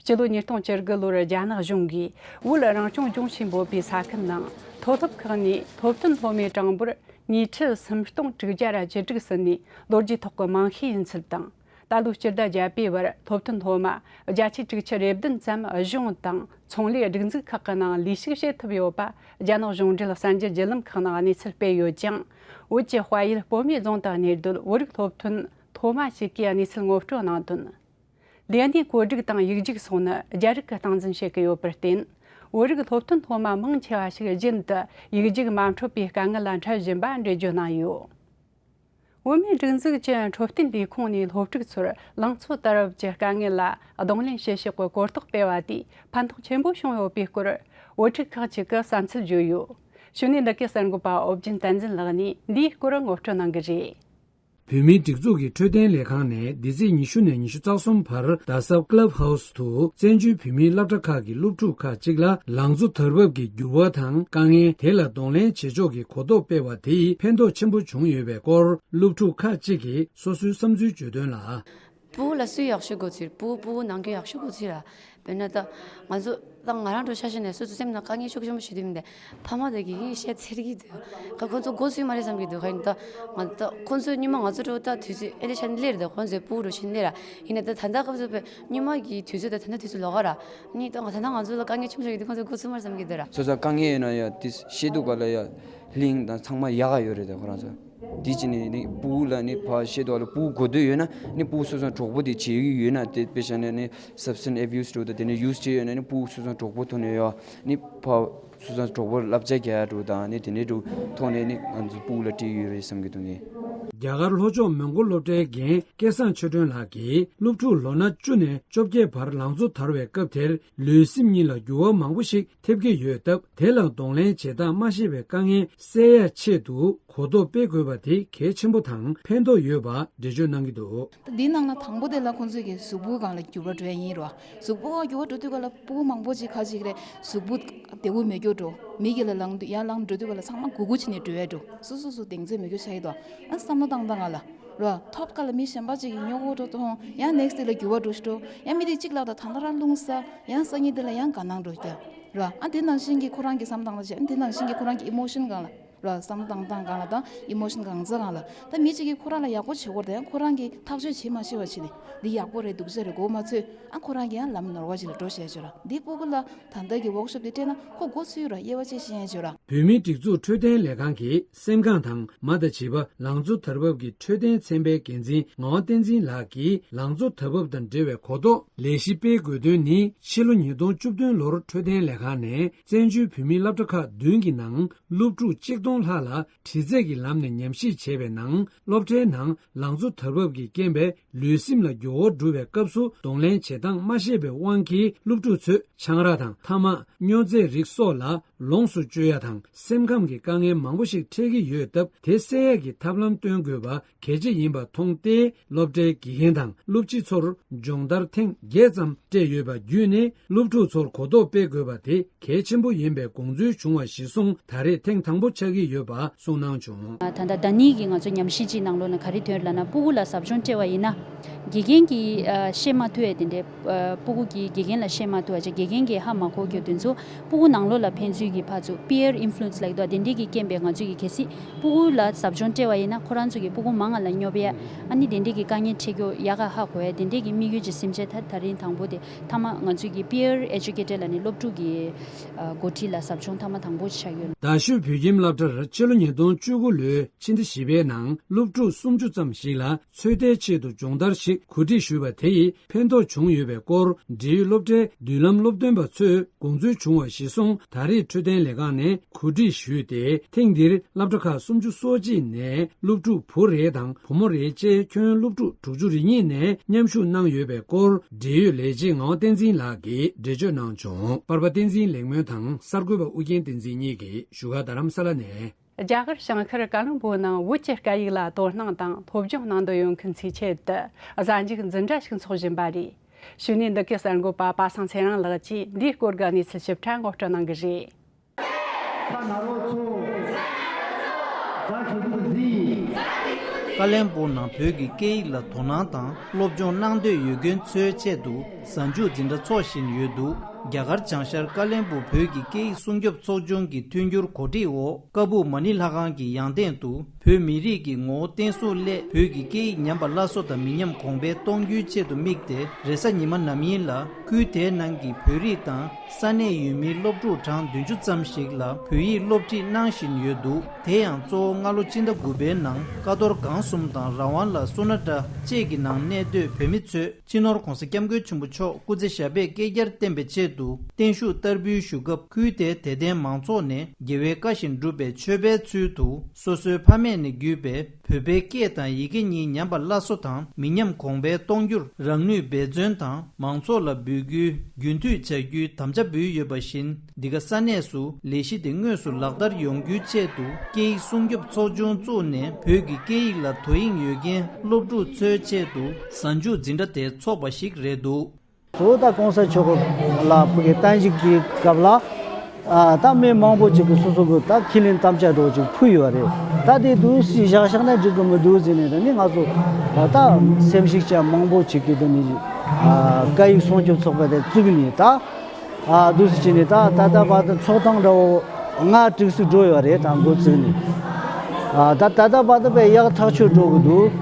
སྤྱི་ལོ་ཉིས་སྟོང་བཅུ་དགུ་ལོར་རྒྱ་ནག་གཞུང་གིས་བོད་རང་སྐྱོང་ལྗོངས་ཞེས་འབོད་པའི་ས་ཁུལ་ནང་མཐོ་སློབ་ཁག་ནས་སློབ་ཐོན་སློབ་མའི་གྲངས་འབོར་ཉིས་ཁྲི་སུམ་སྟོང་དྲུག་བརྒྱ་ར་བཅུ་དྲུག་ཟིན་ནས་ལོ་རྒྱུས་ཐོག་གི་མང་ཤོས་ཡིན་ཚུལ་དང་། ད་ལོའི་སྤྱི་ཟླ་བརྒྱད་པའི་བར་སློབ་ཐོན་སློབ་མ་བརྒྱད་ཅུ་དྲུག་ཅུ་རེ་བདུན་ཙམ་གཞུང་དང་ཚོང་ལས་སྒྲིག་འཛུགས་ཁག་གི་ནང་ལས་ཞུགས་བྱེད་ཐུབ་ཡོད་པ་རྒྱ་ནག་གཞུང་འབྲེལ་གསར་འགྱུར་བརྒྱུད་ལམ་ཁག་ནང་གནས་ཚུལ་སྤེལ་ཡོད་ཅིང་། བོད་ཀྱི་དཔལ་ཡུལ་སྤོ་མེས་རྫོང་དུ་གནས་སྡོད་བོད་རིགས་སློབ་ཐོན་མཐོ་དམན་ཞིག་གིས་གནས་ཚུལ་ངོ་སྤྲོད་གནང་དོན། ལས་གནས་བཀོད་སྒྲིག་དང་ཡིག་རྒྱུགས་སོགས་ནི་རྒྱ་རིགས་ཀྱིས་སྟངས་འཛིན་བྱེད་ཀྱི་ཡོད་པར་བརྟེན། བོད་རིགས་སློབ་ཐོན་སློབ་མ་མང་ཆེ་བ་ཞིག་རྒྱུན་དུ་ཡིག་རྒྱུགས་མ་འཕྲོད་པའི་དཀའ་ངལ་ལ་འཕྲད་བཞིན་པ་འགྲེལ་བརྗོད་གནང་ཡོད། བོད་མིའི་སྒྲིག་འཛུགས་ཀྱི་འཕྲོད་བསྟེན་ལས་ཁུངས་ནས་སློབ་ཕྲུག་ཚོར་ལང་ཚོ་དར་བབ་ཀྱི་དཀའ་ངལ་ལ་གདོང་ལེན་བྱེད་ཕྱོགས་ཀྱི་གོ་རྟོགས་སྤེལ་བ་དེས་ཕན་ཐོགས་ཆེན་པོ་བྱུང་ཡོད་པའི་སྐོར་བོད་ཕྲུག་ཁག་ཅིག་གིས་བསམ་ཚུལ་བརྗོད་ཡོད། གཞུག་ནས་འདི་གའི་གསར་འགོད་པ་ཨོ་རྒྱན་བསྟན་འཛིན་ལགས་ནས་འདིའི་སྐོར་ངོ་སྤྲོད་གནང་གི་རེད། བོད་མིའི་སྒྲིག་འཛུགས་ཀྱི་འཕྲོད་བསྟེན་ལས་ཁང་ནས་འདི་ཚེས་ཉི་ཤུ་ནས་ཉི་ཤུ་རྩ་གསུམ་བར་རྡ་ས་Club House དུ་བཙན་བྱོལ་བོད་མིའི་སློབ་གྲྭ་ཁག་གི་སློབ་ཕྲུག་ཁག་ཅིག་ལ་ལང་ཚོ་དར་བབ་ཀྱི་འགྱུར་བ་དང་དཀའ་ངལ་དེ་ལ་གདོང་ལེན་བྱེད་ཕྱོགས་ཀྱི་གོ་རྟོགས་སྤེལ་བ་དེས་ཕན་ཐོགས་ཆེན་པོ་བྱུང་ཡོད་པའི་སྐོར་སློབ་ཕྲུག་ཁག་ཅིག་གིས་སོ་སོའི་བསམ་ཚུལ་བརྗོད་དོན་ལ། སྤུ་གུ་ལ་སུས་ཡག་ཤོས་གོ་ཚུལ། སྤུ་གུ་སྤུ་གུ་ནང་ཁུལ་ཡག་ཤོས་གོ་ཚུལ་ལ། དཔེར་ན་ད་ང་ཚོ་ ད་ང་རང་འདྲ་ཆ་བཞག་ན་སོ་སོ་སེམས་ནང་དཀའ་ངལ་ཤུགས་ཆེན་པོ་ཞིག་འདུག་མི་འདུག་ཕ་མ་དེ་གིས་ངས་བཤད་ཚར་གྱི་འདུག་ཁ་ཁོ་ཚོ་མགོ་ཚོས་མ་རེད་བསམ་གྱི་འདུག་ཁ་ཡིན་ད་ང་ད་ཁོ་ཚོས་སྔོན་མ་ང་ཚོ་འདྲ་ད་དུས་ཚོད་ཨེ་ལེ་ཤ་ནི་སླེབས་རེད། ཁོ་ཚོས་སྤུ་གུ་འདྲ་ཞིག་སླེབས་ར། ཡིན་ན་ད་ད་ལྟ་སྐབས་སུ་བས་སྔོན་མ་གི་དུས་ཚོད་དང་ད་ལྟ་དུས་ཚོད་ལོགས་ཀ་ར། ནི་ད་ང་ད་ལྟ་ང་ཚོ་ལ་དཀའ་ངལ་ཆེན་པོ་ཞིག་འདུག་ཁོ་ཚོ་མགོ་ཚོས་མ་རེད་བསམ་གྱི་འདུག་ར། སོ་སོ་དཀའ་ངལ་ཡོད་ན་ཡ་དེ་བཤད་སྡུག་ག་ལ་ཡ་གླིང་དང་ཚང་མ་ཡག་ག་ཡོད་རེད། ད་ཁོ་རང་ཚོ་དེ་ཅི་ནི་ནི་སྤུ་གུ་ལ་ནི་ཕ་བཤད་སྡུག་ག་ལ་སྤུ་གུ་དགོས་འདོད་ཡོད་ན་ནི་སྤུ་གུ་སོ་སོ་གྲོགས་པོ་དེ་བྱེད་ཀྱི་ཡོད་ན་དེ་དཔེ་བཞག་ན་ནི་substance abuse འགྲོ་ད་དེ་ནི་use བྱེད་ཡོད་ན་ནི་སྤུ་གུ་སོ་སོ་གྲོགས་པོ་ཐོག་ནས་ཡོད་ནི་ཕ་སོ་སོ་གྲོགས་པོར་བསླབ་བྱ་རྒྱག་ཡ་འགྲོ་དང་ནི་དེ་ནས་འགྲོ་ཐོག་ནས་ནི་ང་ཚོ་སྤུ་གུ་ལ་སྤྲད་ཀྱི་ཡོད་རེད་བསམ་གྱི་འདུག་ངས། རྒྱ་གར་ལྷོ་ཕྱོགས་མོན་གྷོ་སློབ་གྲྭའི་འགན་སྐལ་བཟང་ཆོས་སྒྲོན་ལགས་ཀྱིས་སློབ་ཕྲུག་ལོ་ན་བཅུ་ནས་བཅོ་བརྒྱད་བར་ལང་ཚོ་དར་བའི་སྐབས་དེར་ལུས་སེམས་གཉིས་ལ་འགྱུར་བ་མང་པོ་ཞིག་ཐེབས་ཀྱི་ཡོད་སྟབས། དེ་ལ་གདོང་ལེན་བྱེད་སྟངས་མ་ཤེས་པའི་དཀའ་ངལ་སེལ་ཡ་ཆེད་དུ་གོ་རྟོགས་སྤེལ་དགོས་པ་དེ་གལ་ཆེན་པོ་དང་ཕན་ཐོགས་ཡོད་པ་འགྲེལ་བརྗོད་གནང་གི་འདུག་ད་འདིའི་ནང་ལ་དང་པོ་དེ་ལ་ཁོང་ཚོས་ཀྱི་གཟུགས་པོའི་སྒང་ལ་འགྱུར་བ་འགྲོ་ཡ་ཡིན་རོ། གཟུགས་པོ་སྒང་འགྱུར་བ་འགྲོ་དུས་སྒང་ལ་སྤུ་གུ་མང་པོ་ཅིག་ག་ཅིག་རེད། གཟུགས་པོ་བདེ་པོ་མེད་རྒྱུ་འགྲོ། མི་གི་ལ་ལངས་དུས་ཡར་ལངས་འགྲོ་དུས་སྒང་ལ་ཚང་མ་སྒུར་སྒུར་བྱས་ནས་འགྲོ་ཡ་འགྲོ། སོ་སོ་སོ་གདེང་ཚོད་མེད་རྒྱུ་ཆགས་ཀྱི་འདུག་ཨ་བསམ་བློ་བཏང་བཏང་ག་ལ། རོ། ཐོབ་ཁ་ལ་མི་གཞན་པ་ཅིག་གིས་ཉོ་གོ་འགྲོ་མཐོང་། ཡང་next day ལ་འགྱུར་བ་འགྲོ་ཞིག་འགྲོ། ཡང་མི་དེ་གཅིག་ལབ་དང་ད་ལྟ་རང་རླུང་ཟ། ཡང་སང་ཉིན་དེ་ལ་ཡང་དགའ་སྣང་འགྲོ་རྒྱུ། རོ། ཨ་དེ་ནང་བཞིན་གྱི་ཁོ་རང་གི་བསམ་སྟངས་ལ་བྱས། ཨ་དེ་ནང་བཞིན་གྱི་ཁོ་རང་གི་emotion སྒང་ལ། རོ། བསམ་བློ་བཏང་སྟངས་སྒང་ལ་དང་emotion གང་ཟག་སྒང་ལ། ད་མི་གཅིག་གིས་ཁོ་རང་ལ་ཡག་པོ་བྱེད་དགོས་རེད་དང་ཡང་ཁོ་རང་གིས་ཐག་གཅོད་བྱེད་མ་ཤེས་པ་བྱས་ནས་འདི་ཡག་པོ་རེད་སྡུག་ཅག་རེད་གོ་མ་ཚོད། ཨ་ཁོ་རང་གིས་ཡང་ལམ་ནོར་བ་ཅིག་ལ་འགྲོ་བཤད་བྱོས་ར། འདི་སྤུ་གུ་ལ་ད་ལྟ་གི་workshop དེ་སྤྲད་ན་ཁོ་མགོ་ཚོས་ར། དབྱེ་བ་ཕྱེ་ཤེས་ཡ་བྱོས་ར། བོད་མིའི་སྒྲིག་འཛུགས་འཕྲོད་བསྟེན་ལས་ཁང་གི་སེམས་ཁམས་དང་མ་དང་བྱིས་པ་ལང་ཚོ་དར་བབ་ཀྱི་འཕྲོད་བསྟེན་ཚན་པའི་འགན་འཛིན་ངག་དབང་བསྟན་འཛིན་ལགས་ཀྱིས་ལང་ཚོ་དར་བབ་དང་འབྲེལ་བའི་གོ་རྟོགས་ལས་གཞི་སྤེལ་དགོས་དོན་ནི། ཕྱི་ལོ་ཉིས་སྟོང་བཅུ་བདུན་ལོར་འཕྲོད་བསྟེན་ལས་ཁང་ནས་བཙན་བྱོལ་བོད་མིའི་སློབ་གྲྭ་ཁག་བདུན་གྱི་ནང་སློབ་ཕྲུག་གཅིག་སྟོང་ལྷག་ལ་དྲི་རྩད་ཀྱི་ལམ་ནས་ཉམས་ཞིབ་བྱས་པའི་ནང་། སློབ་གྲྭའི་ནང་ལང་ཚོ་དར་བབ་ཀྱི་རྐྱེན་པས་ལུས་སེམས་ལ་འགྱུར་བ་འགྲོ་བའི་སྐབས་སུ་གདོང་ལེན་བྱེད་སྟངས་མ་ཤེས་པའི་དབང་གིས་སློབ་ཕྲུག་ཚོས་ཆང་རག་དང་ཐ་མག་སྨྱོ་རྫས་རིགས་སོགས་ལ་ལོངས་སུ་སྤྱོད་ཡ་དང་སེམས་ཁམས་ཀྱི་དཀའ་ངལ་མང་པོ་ཞིག་འཕྲད་ཀྱི་ཡོད་སྟབས། དེ་སེལ་ཡ་གི་ཐབས་ལམ་སྟོན་དགོས་པ་གལ་ཆེ་ཡིན་པ་མཐོང་སྟེ། སློབ་གྲྭའི་དགེ་རྒན་དང་སློབ་སྤྱི་ཚོར་སྦྱོང་བརྡར་ཐེངས་བརྒྱད་ཙམ་སྤྲད་ཡོད་པ་བརྒྱུད་ནས་སློབ་ཕྲུག་ཚོར་གོ་རྟོགས་སྤེལ་དགོས་པ་དེ་གལ་ཆེན་པོ་ཡིན་པའི་དགོངས་ཚུལ་བྱུང་བ་གཞིར་བཟུང་ད་རེས་ཐེངས་དང་པོ་ཆགས་ཀྱི་ཡོད་པ་གསུངས་གནང་བྱུང་། ད་ལྟ་ཟླ་ཉིན་གྱི་ང་ཚོ་ཉམས་ཞིབ་ཅིག་ནང་ལོགས་ན་ག་རེ་ཐོན་ལབ་ན། སྤུ་གུ་ལ་ཟབ་སྦྱོང་སྤྲད་པ་ཡིན་ན། དགེ་རྒན་གྱིས་ཨ་བཤད་མ་ཐུབ་ཡ་དེ་འདྲའི་ཨ་སྤུ་གུ་གིས་དགེ་རྒན་ལ་བཤད་མ་ཐུབ་པ་བྱས། དགེ་རྒན་གྱིས་ཧ་མ་གོ་རྒྱུ་དེ་ཚོ་སྤུ་གུ་ནང་ལོགས་ལ་ཕན་ཚུན་གྱི་ཕར་ཚུར་peer influence ལབ་ཀྱི་འདུག་དེ་འདྲའི་གི་རྐྱེན་པས་ང་ཚོ་གིས་གལ་སྲིད་སྤུ་གུ་ལ་ཟབ་སྦྱོང་སྤྲད་པ་ཡིན་ན། ཁོ་རང་ཚོ་གིས་སྤུ་གུ་མང་ང་ལ་སྙོབ་ཡ། ཨ་ནི་དེ་འདྲའི་གི་དཀའ་ངལ་འཕྲད་རྒྱུ་ཡག་ག་ཧ་གོ་ཡ་དེ་འདྲའི་གི་དམིགས་ཡུལ་གྱི་སེམས་ཅན་ད་ད་རིང་དང་པོ་དེ་མཐའ་མ་ང་ཚོ་གི་peer educator ལབ་ནས་སློབ་ཕྲུག་གི་ཨ་འགོ་ཁྲིད་ལ་ཟབ་སྦྱོང་མཐའ་མ་དང་པོ་ཆགས་ཡོད། རྡ་ཤོད་བོད་ཁྱིམ་སློབ་གྲྭར་ཕྱི་ལོ་ཉིས་སྟོང་བཅུ་དགུ་ལོའི་ཕྱི་ཟླ་བཞི་པའི་ནང་སློབ་ཕྲུག་སུམ་ཅུ་ཙམ་ཞིག་ལ་ཚོད་ལྟའི་ཆེད་དུ་སྦྱོང་བརྡར་ཞིག་གོ་སྒྲིག་ཞུས་པ་དེ་ཡིས་ཕན་ཐོགས་བྱུང་ཡོད་པའི་སྐོར། འབྲེལ་ཡོད་སློབ་གྲྭའི་མདུན་ལམ་སློབ་སྟོན་པ་ཚོས་དགོངས་ཚུལ་བྱུང་བ་གཞིར་བཟུང་། ད་རེས་འཕྲོད་བསྟེན་ལས་ཁང་ནས་གོ་སྒྲིག་ཞུས་ཏེ། ཐེངས་འདིར་སློབ་གྲྭ་ཁག་སུམ་ཅུ་སོ་གཅིག་ནས་སློབ་ཕྲུག་བུ་རེ་དང་བུ་མོ་རེ་བཅས་ཁྱོན་སློབ་ཕྲུག་དྲུག་ཅུ་རེ་གཉིས་ནས་མཉམ་ཞུགས་གནང་ཡོད་པའི་སྐོར། འབྲེལ་ཡོད་ལས་བྱེད་ངག་དབང་བསྟན་འཛིན་ལགས་ཀྱིས་འགྲེལ་བརྗོད་གནང་བྱུང་། པར་པ་བསྟན་འཛིན་ལེགས་སྨོན་དང་གསར་འགོད་པ་ཨུ་རྒྱན་བསྟན་འཛིན་གཉིས་ཀྱིས་བཞུགས་སྒར་རྡ་རམ་ས་ལ་ནས། རྒྱ་གར་བྱང་ཤར་ཀ་ལོན་སྦུག་ནང་བོད་ཀྱི་སྐད་ཡིག་ལ་དོ་སྣང་དང་སློབ་སྦྱོང་གནང་འདོད་ཡོད་མཁན་ཚོའི་ཆེད་དུ་གཟའ་མཇུག་འཛིན་གྲྭ་ཞིག་འཚོགས་བཞིན་པ་རེད། གཞུག་ནས་འདི་གའི་གསར་འགོད་པ་པ་སངས་ཚེ་རིང་ལགས་ཀྱིས་འདིའི་སྐོར་གྱི་གནས་ཚུལ་ཞིབ་ཕྲ་ངོ་སྤྲོད་གནང་གི་རེད། ཀ་ལན་སྦུག་ནང་བོད་ཀྱི་སྐད་ཡིག་ལ་དོ་སྣང་དང་སློབ་སྦྱོང་གནང་འདོད་ཡོད་མཁན་ཚོའི་ཆེད་དུ་གཟའ་མཇུག་འཛིན་གྲྭ་འཚོགས་བཞིན་ཡོད་འདུག་རྒྱ་གར་བྱང་ཤར་ཀ་ལན་སྦུག་བོད་ཀྱི་སྐད་ཡིག་སྲུང་སྐྱོབ་ཚོགས་ཆུང་གི་མཐུན་འགྱུར་གོ་སྒྲིག་འོག་ཀ་སྦུག་མ་ཎི་ལྷ་ཁང་གི་ཡང་སྟེང་དུ། བོད་མི་རིགས་ཀྱི་ངོ་བོ་བརྟན་སྲུང་སླད། བོད་ཀྱི་སྐད་ཡིག་ཉམས་པ་སླར་གསོ་དང་མི་ཉམས་གོང་འཕེལ་གཏོང་རྒྱུའི་ཆེད་དུ་དམིགས་ཏེ། རེས་གཟའ་ཉི་མ་ནམ་ཡིན་ལ། ཁུལ་དེའི་ནང་གི་བོད་རིགས་དང་ས་གནས་ཡུལ་མིའི་སློབ་ཕྲུག་གྲངས་བདུན་ཅུ་ཙམ་ཞིག་ལ་བོད་ཡིག་སློབ་ཁྲིད་གནང་བཞིན་ཡོད་འདུག་དེ་ཡང་གཙོ་བོ་སྔ་ལོ་སྤྱི་ཟླ་དགུ་པའི་ནང་ཀ་རྡོར་སྒང་གསུམ་དང་ར་ཝང་ལ་སུ་ན་ཏྲ་བཅས་ཀྱི་ནང་གནས་སྡོད་བོད་མི་ཚོས། སྤྱི་ནོར་༧གོང་ས་༧སྐྱབས་མགོན་ཆེན་པོ་མཆོག་སྐུ་ཚེ་ཞབས་པད་བསྐལ་བརྒྱར་བརྟན་པའི་ཆེད་དུ་བརྟན་བཞུགས་བསྟར་འབུལ་ཞུ་སྐབས། ཁུལ་དེའི་དད་ལྡན་མང་ཚོགས་ནས་རྒྱལ་བའི་བཀའ་བཞིན་སྒྲུབ་པའི་མཆོད་པའི་ཚུལ་དུ། སོ་སོའི་ཕ་མེས་ནས་བརྒྱུད་པའི་བོད་པའི་སྐད་དང་ཡི་གེ་གཉིས་ཉམས་པ་སླར་གསོ་དང་མི་ཉམས་གོང་འཕེལ་གཏོང་རྒྱུར་རང་ནུས་འབད་བརྩོན་དང་མང་ཚོགས་ལ་འབུལ་རྒྱུའི་རྒྱུན་མཐུད་བྱ་རྒྱུའི་དམ་བཅའ་འབུལ་ཡོད་པ་བཞིན། འདི་ག་ས་གནས་སུ་ལས་གཞི་དེ་དངོས་སུ་ལག་བསྟར་ཡོང་རྒྱུའི་ཆེད་དུ། སྐད་ཡིག་སྲུང་སྐྱོབ་ཚོགས་ཆུང་བཙུགས་ནས། བོད་ཀྱི་སྐད་ཡིག་ལ་དོ་དབྱིངས་ཡོད་མཁན་སློབ་ཕྲུག་ཚོའི་ཆེད་དུ། གཟའ་མཇུག་འཛིན་གྲྭ་དེ་འཚོགས་པ་ཞིག་རེད་འདུག་གཙོ་བོ་ད་༸གོང་ས་མཆོག་ལ་ཕུལ་གྱི་གཏན་ཞིག་གི་སྐབས་ལ། ཨ་ད་མི་མང་པོ་ཅིག་གིས་སོ་སོ་གི་ད་ཁས་ལེན་དམ་བཅའ་འདྲ་བོ་ཅིག་ཕུལ་ཡོད་རེད། ད་དེ་དུས་སུ་བཞག་བཞག་ན་འགྲིག་གི་མི་འདུག་ཟེར་ནས། ད་ནི་ང་ཚོ་ད་སེམས་ཤུགས་ཅན་མང་པོ་ཅིག་གིས་ད་ནི་ཨ་སྐད་ཡིག་སྲུང་སྐྱོབ་ཚོགས་པ་དེ་བཙུགས་ནས། ད་ ཨ་འདུག་སེ་བྱས་ནས་ད་ད་ལྟ་བར་དུ་ཚོགས་ཐེངས་འདྲ་བོ་ལྔ་དྲུག་ཙམ་འགྲོ་ཡོད་རེད། ད་འགོ་བཙུགས་ནས་ཨ་ད་ད་ལྟ་བར་དུ་དཔེ་ཡག་ཐག་ཆོད་འགྲོ་གི་འདུག།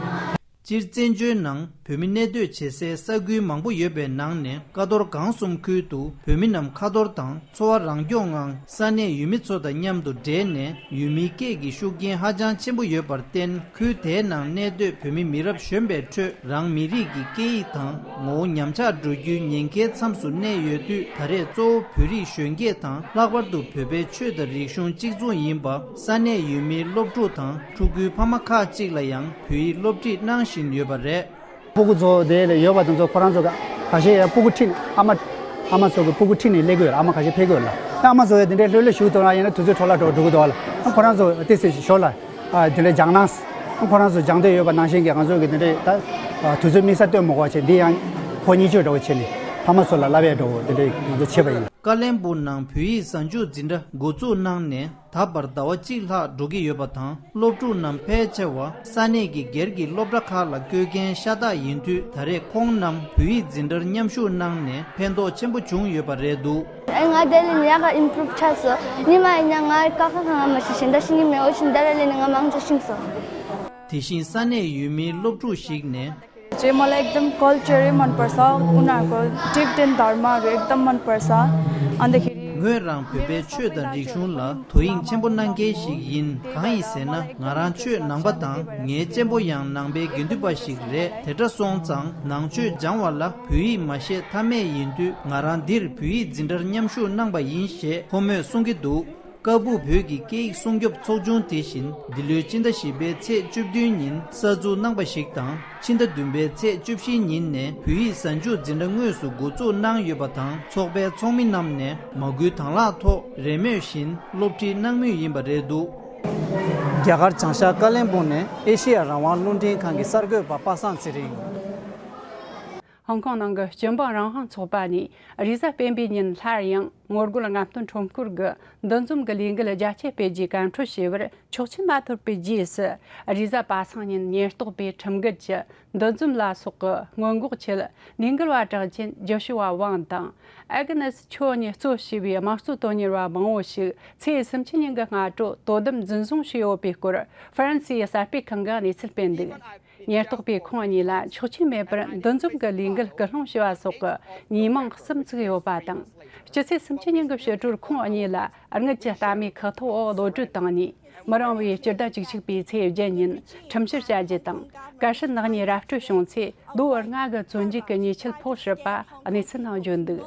སྤྱིར་བཙན་བྱོལ་ནང་བོད་མི་གནས་སྡོད་བྱེད་སའི་ས་ཁུལ་མང་པོ་ཡོད་པའི་ནང་ནས་ཀ་རྡོར་སྒང་གསུམ་ཁུལ་དུ་བོད་མི་རྣམས་ཁ་ཐོར་དང་འཚོ་བ་རང་སྐྱོང་ངང་ས་གནས་ཡུལ་མི་ཚོ་དང་མཉམ་དུ་འབྲེལ་ནས་ཡུལ་མིའི་སྐད་ཀྱི་ཤུགས་རྐྱེན་ཧ་ཅང་ཆེན་པོ་ཡོད་པར་བརྟེན། ཁུལ་དེའི་ནང་གནས་སྡོད་བོད་མི་མི་རབས་གཞོན་པའི་ཁྲོད་རང་མི་རིགས་ཀྱི་སྐད་ཡིག་དང་ངོ་བོ་ཉམས་ཆག་འགྲོ་རྒྱུའི་ཉེན་ཁའི་མཚམས་སུ་གནས་ཡོད་དུས། ད་རེས་གཙོ་བོ་བོད་རིགས་གཞོན་སྐྱེས་དང་། ལྷག་པར་དུ་བོད་པའི་ཆོས་དང་རིག་གཞུང་གཅིག་མཚུངས་ཡིན་པ་ས་གནས་ཡུལ་མིའི་སློབ་ཕྲུག་དང་ཕྲུ་གུའི་ཕ་མ་ཁག་ཅིག་ལ་ཡང་བོད་ཡིག་སློབ་ཁྲིད་གནང་བཞིན་ཡོད་པ་རེད། སྤུ་གུ་ཚོ་དེ་ལ་ཡོད་པ་དེ་ཚོ་ཁོ་རང་ཚོ་ག་ཁ་ཤས་ཡང་སྤུ་གུ་ཁྲིད་ནས་ཨ་མ་ཨ་མ་ཚོ་གི་སྤུ་གུ་ཁྲིད་ནས་སླེབས་ཀྱི་ཡོད་ལ། ཨ་མ་ཁ་ཤས་ཕེབས་ཀྱི་ཡོད་ལ། ཨ་མ་ཚོ་ཡང་དེ་འདྲའི་ལྷོད་ལྷོད་བཞུགས་ཐུབ་ན་ཡང་ན་དུས་ཚོད་འཕྲོ་བརླག་འགྲོ་འགྲོ་གི་འདུག་ལ། ཁོ་རང་ཚོ་ཏོག་ཙམ་ཞོར་ལ་ཨ་དེ་འདྲའི་སྦྱང་གནང་། ཁོ་རང་ཚོ་སྦྱང་འདོད་ཡོད་པ་ནང་བཞིན་གྱི་ང་ཚོ་གི་དེ་འདྲའི་ད་དུས་ཚོད་དམིགས་བསལ་སྟོན་མ་དགོས་པ་བྱས། འདི་ཡང་ཕོ་གཉིས་ཆོས་འདྲ་བོ་བྱས་ནས་ཕ་མ་ཚོ་ལ་བསླབ་ཡས་འདྲ་བོ་དེ་འདྲའི་ང་ཚོ་བྱས་པ་ཡིན། ཀ་བློན་སྦུག་ནང་བོད་ཡིག་གཟའ་མཇུག་འཛིན་གྲྭ་འགོ་བཙུགས་གནང་ནས་ད་བར་ཟླ་བ་གཅིག་ལྷག་འགྲོ་གི་ཡོད་པ་དང་། སློབ་ཕྲུག་རྣམས་ཕལ་ཆེ་བ་ས་གནས་ཀྱི་སྒེར་གྱི་སློབ་གྲྭ་ཁག་ལ་བསྐྱོད་མཁན་ཤ་སྟག་ཡིན་དུས། ད་རེས་ཁོང་རྣམས་བོད་ཡིག་འཛིན་གྲྭར་མཉམ་ཞུགས་གནང་ནས་ཕན་ཐོགས་ཆེན་པོ་བྱུང་ཡོད་པ་རེད་འདུག། ཨེ་ང་དེ་ལས་ཡག་ག་ཨིམ་པུ་རུབ་ཆགས་སོང་། ཉི་མ་ཡིན་ན་ང་ཀ་ཁ་གང་མ་ཤེས་ཤེས་འདྲ་ཤེས་ཉི་མའི་འོ་ཤིན་ད་ར་ལས་ནི་ང་མང་ཆ་ཤིང་སོང་། དེ་བཞིན་ས་གནས་ཡུལ་མིའི་སློབ་ཕྲུག་ཞིག་ནས། चाहिँ मलाई एकदम कल्चरै मनपर्छ। उनीहरूको डिप्ड इन धर्महरू एकदम मनपर्छ। अन्तखेरि ངོས་རང་བོད་པའི་ཆོས་དང་རིག་གཞུང་ལ་དོ་དབྱིངས་ཆེན་པོ་གནང་མཁན་ཞིག་ཡིན། གང་ཡིན་ཟེར་ན། ང་རང་ཆོས་ནང་པ་དང་། ངའི་གཅེན་པོ་ཡང་ནང་པའི་དགེ་འདུན་པ་ཞིག་རེད། དེ་འདྲ་སོང་ཙང་ནང་ཆོས་སྦྱང་བ་ལ་བོད་ཡིག་མ་ཤེས་ཐབས་མེད་ཡིན་དུས། ང་རང་འདིར་བོད་ཡིག་འཛིན་གྲྭར་མཉམ་ཞུགས་གནང་པ་ཡིན་ཞེས་ཁོ་མོས་གསུང་གི་འདུག། ཀ་སྦུག་བོད་ཀྱི་སྐད་ཡིག་སྲུང་སྐྱོབ་ཚོགས་ཆུང་དེ་བཞིན་འདི་ལོའི་ཕྱི་ཟླ་བཞི་པའི་ཚེས་བཅུ་བདུན་ཉིན་གསར་འཛུགས་གནང་པ་ཞིག་དང་། ཕྱི་ཟླ་བདུན་པའི་ཚེས་བཅུ་བཞི་ཉིན་ནས་བོད་ཡིག་གཟའ་མཇུག་འཛིན་གྲྭ་དངོས་སུ་འགོ་འཛུགས་གནང་ཡོད་པ་དང་། ཚོགས་པའི་ཚོགས་མི་རྣམས་ནས་མ་སྐུལ་དང་བླངས་ཐོག་རེས་མོས་བཞིན་སློབ་ཁྲིད་གནང་མུས་ཡིན་པ་རེད་འདུག། རྒྱ་གར་བྱང་ཤར་ཀ་བློན་སྦུག་ནས་ཨེ་ཤེ་ཡ་རང་དབང་རླུང་འཕྲིན་ཁང་གི་གསར་འགོད་པ་པ་སངས་ཚེ་རིང་། ཧོང་ཀོང་ནང་གི་སྤྱི་འབངས་རང་དབང་ཚོགས་པ་ནས་རེས་གཟའ་སྤེན་པའི་ཉིན་སླར་ཡང་ངོ་རྒོལ་རྔམ་སྟོན་ཁྲོམ་སྐོར་གྱི་འདུ་འཛོམས་ཀྱི་ལས་འགུལ་རྒྱ་ཆེ་སྤེལ་རྒྱུའི་བཀའ་འཁྲོལ་བྱས་པར་ཆོག་མཆན་མ་ཐོབ་པའི་རྗེས་སུ། རེས་གཟའ་པ་སངས་ཉིན་ཉེན་རྟོག་པས་ཁྲིམས་འགལ་གྱི་འདུ་འཛོམས་ལ་སོགས་ཀྱི་སྔོན་འགོག་ཆེད་ལས་འགུལ་བ་གྲགས་ཅན་ཇོ་ཤུ་ཝ་ཝང་དང་། ཨེ་གི་ནེས་ཆོ་གཉིས་གཙོ་བྱས་པའི་དམངས་གཙོ་དོན་གཉེར་བ་མང་བོ་ཞིག་ཚེས་སུམ་ཅུ་ཉིན་གྱི་སྔ་དྲོ་དོ་དམ་འཛིན་བཟུང་བྱས་ཡོད་པའི་སྐོར་ཧྥ་རན་སིའི་གསར་སྤེལ་ཁང་གིས་གནས་ཚུལ་སྤེལ་འདུག། ཉེན་རྟོག་པས་ཁོང་གཉིས་ལ་ཆོག་མཆན་མེད་པར་འདུ་འཛོམས་ཀྱི་ལས་འགུལ་སྐུལ་སློང་བྱས་པ་སོགས་ཀྱི་ཉེས་མིང་གསུམ་བཙུགས་ཡོད་པ་དང་། སྤྱི་ཚེས་སུམ་ཅུ་ཉིན་གྱི་ཕྱི་དྲོར་ཁོང་གཉིས་ལ་དངུལ་གྱི་རྟ་མའི་ཁ་ཐོག་འོག་གློད་གྲོལ་བཏང་ནས། མི་རིང་བའི་སྤྱི་ཟླ་བཅུ་གཅིག་པའི་ཚེས་བརྒྱད་ཉིན་ཁྲིམས་བཤེར་བྱ་རྒྱུ་དང་། གལ་སྲིད་ནག་ཉེས་ར་སྤྲོད་བྱུང་ཚེ་ལོ་ལྔ་གི་བཙོན་འཇུག་གི་ཉེས་ཆད་ཕོག་སྲིད་པ་གནས་ཚུལ་ནང་བརྗོད་འདུག།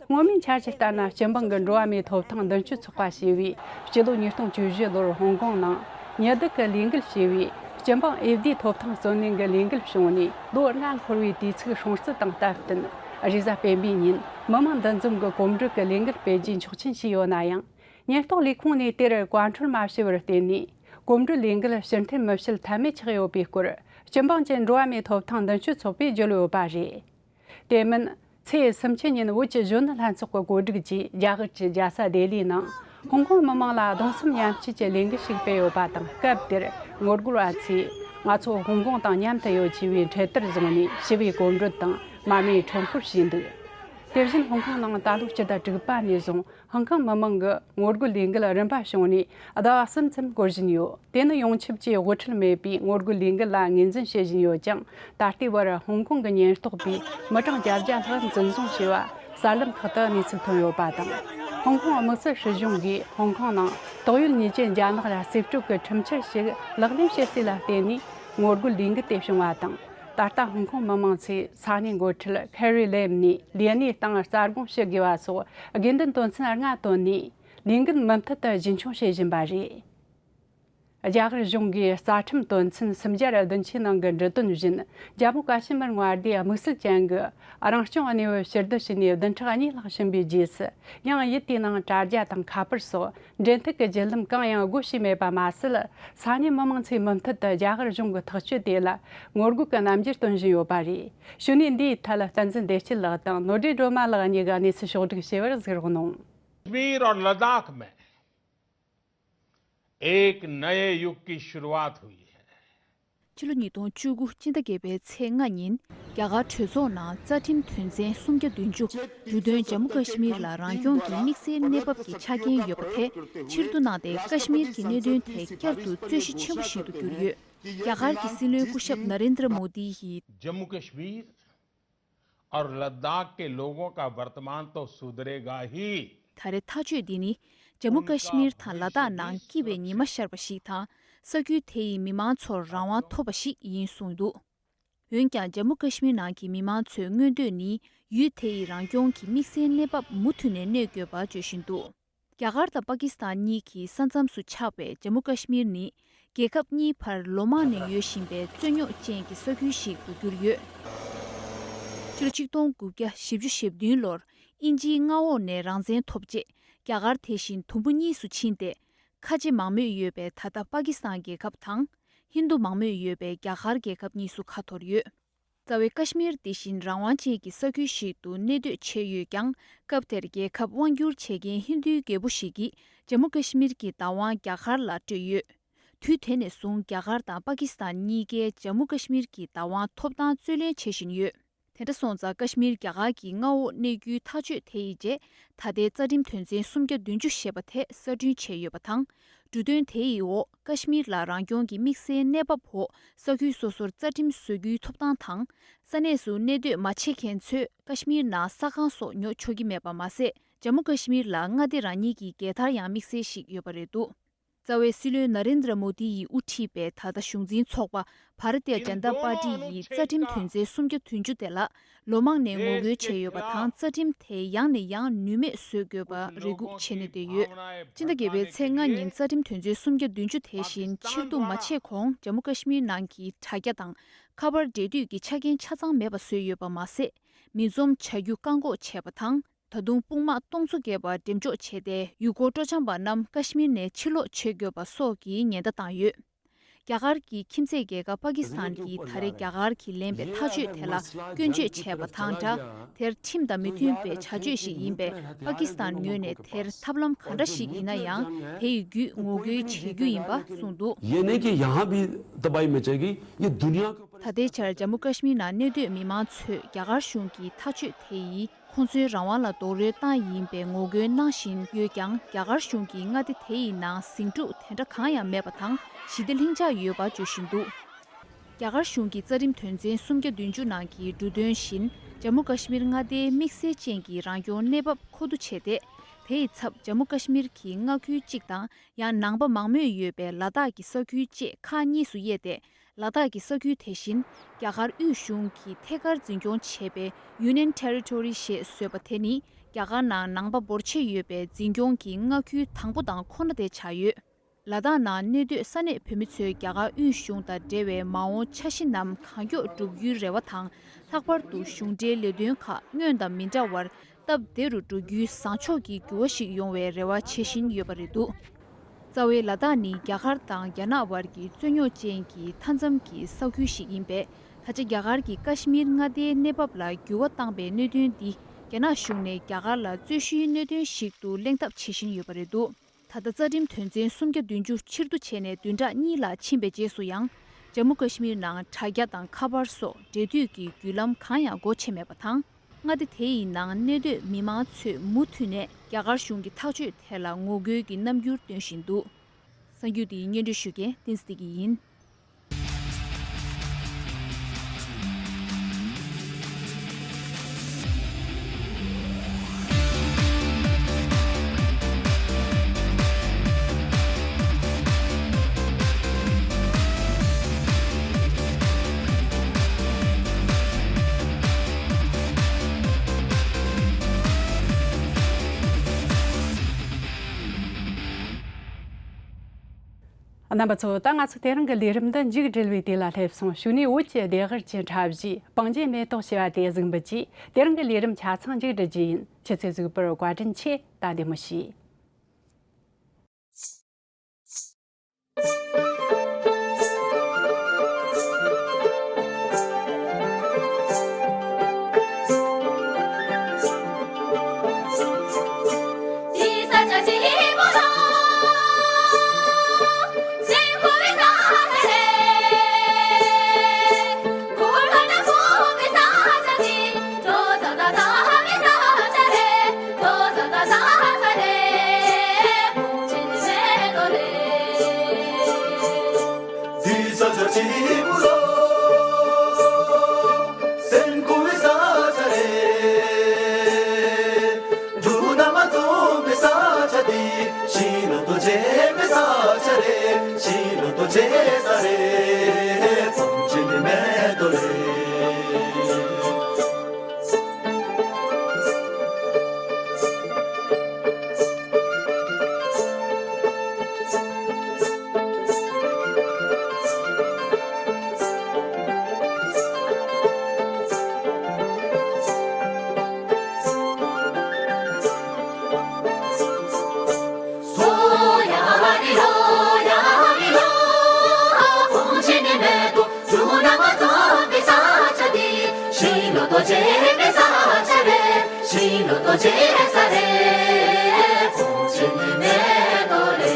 སྔོན་མའི་འཆར་གཞི་ལྟར་ན། སྤྱི་འབངས་ཀྱི་འགྲོ་བ་མིའི་ཐོབ་ཐང་མདུན་སྐྱོད་ཚོགས་པ་ཞེས་པས་སྤྱི་ལོ་ཉིས་སྟོང་བཅུ་བཞི་ལོར་ཧོང་ཀོང་ནང་ཉི་གདུགས་ཀྱི་ལས་འགུལ་བྱས་པས། སྤྱི་འབངས་འོས་བསྡུའི་ཐོབ་ཐང་རྩོད་ལེན་གྱི་ལས་འགུལ་བྱུང་ནས་ལོ་ལྔ་འཁོར་བའི་དུས་ཚིགས་སྲུང་བརྩི་དང་སྟབས་བསྟུན། རེས་གཟའ་སྤེན་པའི་ཉིན་མི་མང་འདུ་འཛོམས་ཀྱི་གོམ་བགྲོད་ཀྱི་ལས་འགུལ་སྤེལ་རྒྱུའི་ཆོག་མཆན་ཞུས་ཡོད་ན་ཡང་། ཉེན་རྟོག་ལས་ཁུངས་ནས་དེར་བཀའ་འཁྲོལ་མ་བྱས་པར་བརྟེན་ནས། གོམ་བགྲོད་ལས་འགུལ་ཕྱིར་འཐེན་མི་བྱེད་ཐབས་མེད་ཆགས་ཡོད་པའི་སྐོར། སྤྱི་འབངས་ཀྱི་འགྲོ་བ་མིའི་ཐོབ་ཐང་མདུན་སྐྱོད་ཚོགས་པས་བརྗོད་ཡོད་པ་རེད། དེ་མིན། ཚེས་སུམ་ཅུ་ཉིན་བོད་ཀྱི་གཞོན་ནུ་ལྷན་ཚོགས་ཀྱི་གོ་སྒྲིག་གིས་རྒྱ་གར་གྱི་རྒྱལ་ས་ལྡི་ལིའི་ནང་ཧོང་ཀོང་མི་མང་ལ་གདུང་སེམས་མཉམ་སྐྱེད་ཀྱི་ལས་འགུལ་ཞིག་སྤེལ་ཡོད་པ་དང་། སྐབས་དེར་ངོ་རྒོལ་བ་ཚོས་ང་ཚོ་ཧོང་ཀོང་དང་མཉམ་དུ་ཡོད་ཅེས་པའི་འཕྲེད་དར་བཟུང་ནས་ཞི་བའི་གོམ་བགྲོད་དང་མར་མེའི་ཁྲོམ་སྐོར་བྱས་འདུག། དེ་བཞིན་ཧོང་ཀོང་ནང་ད་ལོ་སྤྱི་ཟླ་དྲུག་པ་ནས་བཟུང་ཧོང་ཀོང་མི་མང་གི་ངོ་རྒོལ་ལས་འགུལ་རིམ་པ་བྱུང་ནས་ཟླ་བ་གསུམ་ཙམ་འགོར་བཞིན་ཡོད། དེ་ནི་ཡོངས་ཁྱབ་ཀྱི་དབུ་ཁྲིད་མེད་པའི་ངོ་རྒོལ་ལས་འགུལ་ལ་ངོས་འཛིན་བྱེད་བཞིན་ཡོད་ཀྱང་། ད་ལྟའི་བར་ཧོང་ཀོང་གི་ཉེན་རྟོག་པས་མི་གྲངས་བརྒྱད་བརྒྱ་ལྷག་འཛིན་བཟུང་བྱས་པ་གསར་ལམ་ཁག་ཏུ་གནས་ཚུལ་ཐོན་ཡོད་པ་དང་། ཧོང་ཀོང་དམིགས་བསལ་སྲིད་གཞུང་གིས་ཧོང་ཀོང་ནང་དོགས་ཡོད་ཉེས་ཅན་རྒྱ་ནག་ལ་རྩིས་སྤྲོད་ཀྱི་ཁྲིམས་འཆར་ཞིག་ལག་ལེན་བྱེད་རྩིས་ལ་བརྟེན་ནས་ངོ་རྒོལ་ལས་འགུལ་དེ་བྱུང་བ་དང་། ད་ལྟ་ཧོང་ཀོང་མི་མང་ཚོས་ས་གནས་འགོ་ཁྲིད་ཁེ་རི་ལེམ་ནས་ལས་གནས་སྟངས་རྩ་དགོངས་ཞུ་དགོས་པ་སོགས་དགོས་འདུན་དོན་ཚན་ལྔ་བཏོན་ནས་ལས་འགུལ་མུ་མཐུད་དུ་རྒྱུན་འཁྱོངས་བྱེད་བཞིན་པ་རེད། རྒྱ་གར་གཞུང་གིས་རྩ་ཁྲིམས་དོན་ཚན་སུམ་བརྒྱ་བདུན་ཅུའི་ནང་གི་འབྲུ་དོན་བཞིན། ཇམ་མུ་ཀ་ཤི་མིར་མངའ་སྡེའི་དམིགས་བསལ་ཅན་གྱི་རང་སྐྱོང་གནས་བབ་ཕྱིར་བསྡུ་བྱས་ནས་བདུན་ཕྲག་གཉིས་ལྷག་ཕྱིན་པའི་རྗེས་སུ། ཡང་ཡུལ་དེའི་ནང་དྲ་རྒྱ་དང་ཁ་པར་སོགས་འབྲེལ་མཐུད་ཀྱི་བརྒྱུད་ལམ་གང་ཡང་སྒོ་ཕྱེས་མེད་པ་མ་ཟད། ས་གནས་མི་མང་ཚོས་མུ་མཐུད་དུ་རྒྱ་གར་གཞུང་གི་ཐག་གཅོད་དེ་ལ་ངོ་རྒོལ་གྱི་རྣམ་འགྱུར་སྟོན་བཞིན་ཡོད་པ་རེད། གཞུག་ནས་འདིའི་ཐད་བསྟན་འཛིན་བདེ་སྐྱིད་ལགས་དང་ནོར་སྒྲོན་སྒྲོལ་མ་ལགས་གཉིས་ཀྱིས་གནས་ཚུལ་ཕྱོགས་བསྒྲིགས་བྱས་པར་གཟིགས་རོགས་གནང་། कश्मीर और लद्दाख में एक नए युग की शुरुआत हुई है। ཕྱི་ལོ་ཉིས་སྟོང་བཅུ་དགུ་སྤྱི་ཟླ་བརྒྱད་པའི་ཚེས་ལྔ་ཉིན་རྒྱ་གར་གྲོས་ཚོགས་ནང་རྩ་ཁྲིམས་དོན་ཚན་སུམ་བརྒྱ་བདུན་ཅུ་འབྲུ་དོན་ཇམ་མུ་ཀ་ཤི་མིར་ལ་རང་སྐྱོང་གི་དམིགས་བསལ་གནས་བབ་ཀྱི་ཆ་རྐྱེན་ཡོད་པ་དེ་ཕྱིར་བསྡུ་གནང་སྟེ་ཀ་ཤི་མིར་གྱི་གནད་དོན་དེ་བསྐྱར་དུ་རྩོད་གཞི་ཆེན་པོ་ཞིག་ཏུ་གྱུར་ཡོད། རྒྱ་གར་གྱི་སྲིད་བློན་སྐུ་ཞབས་ན་རེན་དྲ་མོ་དི་ཡིས། जम्मू कश्मीर और लद्दाख के लोगों का वर्तमान तो सुधरेगा ही। ད་རེས་ཐག་གཅོད་འདི་ནི་ཇམ་མུ་ཀ་ཤི་མིར་དང་ལ་དྭགས་ནང་སྐྱིད་པའི་ཉི་མ་ཤར་བ་ཞིག་དང་། ས་ཁུལ་དེ་ཡི་མི་མང་ཚོར་རང་དབང་ཐོབ་པ་ཞིག་ཡིན་གསུངས་འདུག་འོན་ཀྱང་ཇམ་མུ་ཀ་ཤི་མིར་ནང་གི་མི་མང་ཚོའི་མངོན་འདོད་ནི་ཡུལ་དེ་ཡི་རང་སྐྱོང་གི་དམིགས་བསལ་གནས་བབ་མུ་མཐུད་ནས་གནས་དགོས་པ་བརྗོད་བཞིན་འདུག་རྒྱ་གར་དང་པ་ཀི་སི་ཐན་གཉིས་ཀྱི་ས་མཚམས་སུ་ཆགས་པའི་ཇམ་མུ་ཀ་ཤི་མིར་ནི་རྒྱལ་ཁབ་གཉིས་བར་ལོ་མང་ནས་ཡོད་བཞིན་པའི་རྩོད་རྙོག་ཅན་གྱི་ས་ཁུལ་ཞིག་ཏུ་གྱུར་ཡོད། ཕྱི་ལོ་ཆིག་སྟོང་དགུ་བརྒྱ་བཞི་བཅུ་ཞེ་བདུན་ལོར་དབྱིན་ཇིའི་མངའ་འོག་ནས་རང་བཙན་ཐོབ་རྗེས་རྒྱ་གར་དེ་བཞིན་དུམ་བུ་གཉིས་སུ་ཕྱིན་ཏེ། ཁ་ཆེ་མང་མོས་ཡོད་པའི་ད་ལྟ་པ་ཀི་སི་ཐན་རྒྱལ་ཁབ་དང་། ཧིན་རྡུ་མང་མོས་ཡོད་པའི་རྒྱ་གར་རྒྱལ་ཁབ་གཉིས་སུ་ཁ་འཐོར་ཡོད། རྩ་བའི་ཀ་ཤི་མིར་དེ་བཞིན་རང་དབང་ཅན་གྱི་ས་ཁུལ་ཞིག་ཏུ་གནས་སྡོད་བྱས་ཡོད་ཀྱང་། སྐབས་དེར་རྒྱལ་ཁབ་དབང་བསྒྱུར་བྱེད་མཁན་ཧིན་རྡུའི་རྒྱལ་པོ་ཞིག་གིས་ཇམ་མུ་ཀ་ཤི་མིར་གྱི་བདག་དབང་རྒྱ་གར་ལ་སྤྲོད་ཡོད། དུས་དེ་ནས་བཟུང་རྒྱ་གར་དང་པ་ཀི་སི་ཐན་གཉིས་ཀས་ཇམ་མུ་ཀ་ཤི་མིར་གྱི་བདག་དབང་ཐོབ་ཐང་རྩོད་ལེན་བྱེད་བཞིན་ཡོད། དེ་འདྲ་སོང་ཙང་ཀ་ཤི་མིར་རྒྱ་གར་གྱི་མངའ་འོག་གནས་རྒྱུའི་ཐག་གཅོད་དེ་ཡི་རྗེས། ད་ལྟའི་རྩ་ཁྲིམས་དོན་ཚན་སུམ་བརྒྱ་བདུན་ཅུ་ཞེས་པ་དེ་གསར་སྐྲུན་བྱས་ཡོད་པ་དང་། འབྲུ་དོན་དེ་ཡི་འོག་ཀ་ཤི་མིར་ལ་རང་སྐྱོང་གི་དམིགས་བསལ་གནས་བབ་འོག་ས་ཁུལ་སོ་སོར་རྩ་ཁྲིམས་བཟོ་རྒྱུའི་ཐོབ་ཐང་དང་། ས་གནས་སུ་གནས་སྡོད་མ་བྱེད་མཁན་ཚོས་ཀ་ཤི་མིར་ནང་ས་ཁང་སོགས་ཉོ་ཆོག་གི་མེད་པ་མ་ཟད། ཇམ་མུ་ཀ་ཤི་མིར་ལ་མངའ་སྡེ་རང་ཉིད་ཀྱི་རྒྱལ་དར་ཡང་དམིགས་བསལ་ཞིག་ཡོད་པ་རེད་འདུག་རྩ་བའི་སྲིད་བློན་ན་རེན་དྲ་མོ་དི་ཡིས་དབུ་ཁྲིད་པའི་ད་ལྟ་གཞུང་འཛིན་ཚོགས་པ་བྷ་ར་ཏི་ཡ་ཇན་ཏཱ་པར་ཏི་ཡིས་རྩ་ཁྲིམས་དོན་ཚན་སུམ་བརྒྱ་བདུན་ཅུ་དེ་ལ་ལོ་མང་ནས་ངོ་རྒོལ་བྱས་ཡོད་པ་དང་། རྩ་ཁྲིམས་དེ་ཡང་ནས་ཡང་ནུས་མེད་བཟོ་དགོས་པ་རེ་སྒུག་བྱས་ནས་བསྡད་ཡོད། སྤྱི་ཟླ་བརྒྱད་པའི་ཚེས་ལྔ་ཉིན་རྩ་ཁྲིམས་དོན་ཚན་སུམ་བརྒྱ་བདུན་ཅུ་དེ་བཞིན་ཕྱིར་བསྡུ་མ་བྱས་གོང་ཇམ་མུ་ཀ་ཤི་མིར་ནང་གི་དྲ་རྒྱ་དང་ཁ་པར་འབྲེལ་མཐུད་ཀྱི་ཆ་རྐྱེན་ཆ་ཚང་མེད་པ་བཟོས་ཡོད་པ་མ་ཟད། མི་འཛོམས་བྱ་རྒྱུ་བཀག་འགོག་བྱས་པ་དང་། ད་དུང་དཔུང་དམག་སྟོང་ཚོ་བརྒལ་བ་འགྲེམས་འཇོག་བྱས་ཏེ། ཡུལ་སྐོར་སྤྲོ་འཆམ་པ་རྣམས་ཀ་ཤི་མིར་ནས་ཕྱིར་ལོག་བྱེད་དགོས་པ་སོགས་ཀྱི་ཉེན་བརྡ་བཏང་ཡོད། རྒྱ་གར་གྱི་ཁྱིམ་མཚེས་རྒྱལ་ཁབ་པ་ཀི་སི་ཐན་གྱིས་ད་རེས་རྒྱ་གར་གྱིས་ལེན་པའི་ཐག་གཅོད་དེ་ལ་སྐྱོན་བརྗོད་བྱས་པ་དང་སྦྲགས། དེར་ཁྲིམས་དང་མི་མཐུན་པའི་བྱ་སྤྱོད་ཞིག་ཡིན་པས། པ་ཀི་སི་ཐན་ངོས་ནས་དེར་ཐབས་ལམ་གང་འདྲ་ཞིག་ཡིན་ན་ཡང་དེ་ཡི་བརྒྱུད་ངོ་རྒོལ་བྱེད་རྒྱུ་ཡིན་པ་གསུངས་འདུག ये नहीं कि यहाँ भी दबाई मचेगी, ये दुनिया के ऊपर ད་ལྟའི་ཆར་ཇམ་མུ་ཀ་ཤི་མིར་ནང་གནས་སྡོད་མི་མང་ཚོས་རྒྱ་གར་གཞུང་གི་ཐག་གཅོད་དེ་ཡིས། ཁོང་ཚོའི་རང་དབང་ལ་རྡོག་རོལ་བཏང་ཡིན་པའི་ངོ་རྒོལ་གནང་བཞིན་ཡོད་ཀྱང་། རྒྱ་གར་གཞུང་གིས་མངའ་སྡེ་དེ་ཡི་ནང་ཟིང་འཁྲུག་དེ་འདྲ་གང་ཡང་མེད་པ་དང་། ཞི་བདེ་ལྷིང་འཇགས་ཡོད་པ་བརྗོད་བཞིན་འདུག་རྒྱ་གར་གཞུང་གི་རྩ་ཁྲིམས་དོན་ཚན་སུམ་བརྒྱ་བདུན་ཅུ་ནང་གི་འབྲུ་དོན་བཞིན། ཇམ་མུ་ཀ་ཤི་མིར་མངའ་སྡེའི་དམིགས་བསལ་ཅན་གྱི་རང་སྐྱོང་གནས་བབ་མཁོ་བསྡུ་བྱས་ཏེ། དེ་ཡི་ཚབ་ཇམ་མུ་ཀ་ཤི་མིར་གྱི་མངའ་ཁུལ་གཅིག་དང་། ཡང་ནང་པ་མང་མོས་ཡོད་པའི་ལ་དྭགས་ཀྱི་ས་ཁུལ་བཅས་ཁག་གཉིས་སུ་དབྱེ་སྟེ། ལ་དྭགས་ཀྱི་ས་ཁུལ་དེ་བཞིན་རྒྱ་གར་དབུས་གཞུང་གིས་ཐད་ཀར་འཛིན་སྐྱོང་བྱེད་པའི་Union Territory ཞེས་བཟོས་པ་དེ་ནི། རྒྱ་གར་ནང་ནང་པ་འབོར་ཆེ་ཡོད་པའི་འཛིན་སྐྱོང་གི་མངའ་ཁུལ་དང་པོ་དང་ཁོ་ན་དེ་ཆགས་ཡོད། ལ་དྭགས་ནང་གནས་སྡོད་ས་གནས་བོད་མི་ཚོས་རྒྱ་གར་དབུས་གཞུང་དང་འབྲེལ་བའི་མ་འོངས་འཆར་གཞི་རྣམས་གང་མགྱོགས་བསྒྲུབ་རྒྱུའི་རེ་བ་དང་། ལྷག་པར་དུ་གཞུང་འབྲེལ་ལས་དོན་ཁག་སྔོན་དང་མི་འདྲ་བར་སྟབས་བདེ་རུ་འགྲོ་རྒྱུའི་བཟང་ཕྱོགས་ཀྱི་འགྱུར་བ་ཞིག་ཡོང་བའི་རེ་བ་བྱེད་བཞིན་ཡོད་པ་རེད་འདུག་རྩ་བའི་ལ་དྭགས་ནི་རྒྱ་གར་དང་རྒྱ་ནག་བར་གྱི་རྩོད་རྙོག་ཅན་གྱི་མཐའ་མཚམས་ཀྱི་ས་ཁུལ་ཞིག་ཡིན་པས། ད་ཆ་རྒྱ་གར་གྱིས་ཀ་ཤི་མིར་མངའ་སྡེའི་གནས་བབ་ལ་འགྱུར་བ་བཏང་པའི་གནད་དོན་འདི། རྒྱ་ནག་གཞུང་ནས་རྒྱ་གར་ལ་རྩོད་གཞིའི་གནད་དོན་ཞིག་ཏུ་གླེང་ཐབས་བྱེད་བཞིན་ཡོད་པ་རེད་འདུག་ད་ལྟ་རྩ་ཁྲིམས་དོན་ཚན་སུམ་བརྒྱ་བདུན་ཅུ་ཕྱིར་བསྡུ་བྱས་ནས་བདུན་ཕྲག་གཉིས་ལ་ཕྱིན་པའི་རྗེས་སུ་ཡང་། ཇམ་མུ་ཀ་ཤི་མིར་ནང་དྲ་རྒྱ་དང་ཁ་པར་སོགས་འབྲེལ་མཐུད་ཀྱི་བརྒྱུད་ལམ་གང་ཡང་སྒོ་ཕྱེ་མེད་པ་དང་། མངའ་སྡེ་དེ་ཡི་ནང་གནས་སྡོད་མི་མང་ཚོས་མུ་མཐུད་ནས་རྒྱ་གར་གཞུང་གི་ཐག་གཅོད་དེ་ལ་ངོ་རྒོལ་གྱི་རྣམ་འགྱུར་སྟོན་བཞིན་འདུག་གསར་འགྱུར་འདི་སྙན་སྒྲོན་ཞུ་མཁན་བསྟན་འཛིན་བདེ་སྐྱིད་ཡིན། རྣམ་པ་ཚོ། ད་ང་ཚོ་དེ་རིང་གི་ལས་རིམ་འདི་མཇུག་སྒྲིལ་བའི་དུས་ལ་སླེབས་སོང་། གཞུག་ནས་བོད་ཀྱི་ལྡེ་གར་གྱི་འཁྲབ་གཞས་སྤང་རྒྱན་མེ་ཏོག་ཞེས་པ་དེ་གཟིགས་འབུལ་གྱིས་དེ་རིང་གི་ལས་རིམ་ཆ་ཚང་མཇུག་སྒྲིལ་རྒྱུ་ཡིན། ཁྱེད་ཚོས་གཟིགས་པར་བཀའ་དྲིན་ཆེ། ད་བདེ་མོ་བྱོས། ཆེན་པོ་ལ་སེམས་འཁོར་བའི་ས་ཆ་རེད། འབྲུ་རྣམས་འཛོམས་པའི་ས་ཆ་འདི། ཤིང་ལོ་ཏོ་བྱེད་པའི་ས་ཆ་རེད། ཤིང་ལོ་ཏོ་བྱེད་ས་རེད། ཕུང་ཆེན་ནི་མེ་ཏོག་ལས། སོ་ཡ་རི་ལོ་ཡ་རི་ལོ། ཕུང་ཆེན་ནི་མེ་ཏོག་འབྲུ་རྣམས་འཛོམས་པའི་ས་ཆ་འདི། ཤིང་ལོ་ཏོ་བྱེད་པའི་ས་ཆ་རེད། ཤིང་ལོ་ཏོ་བྱེད་ས་རེད། ཕུང་ཆེན་ནི་མེ་ཏོག་ལས།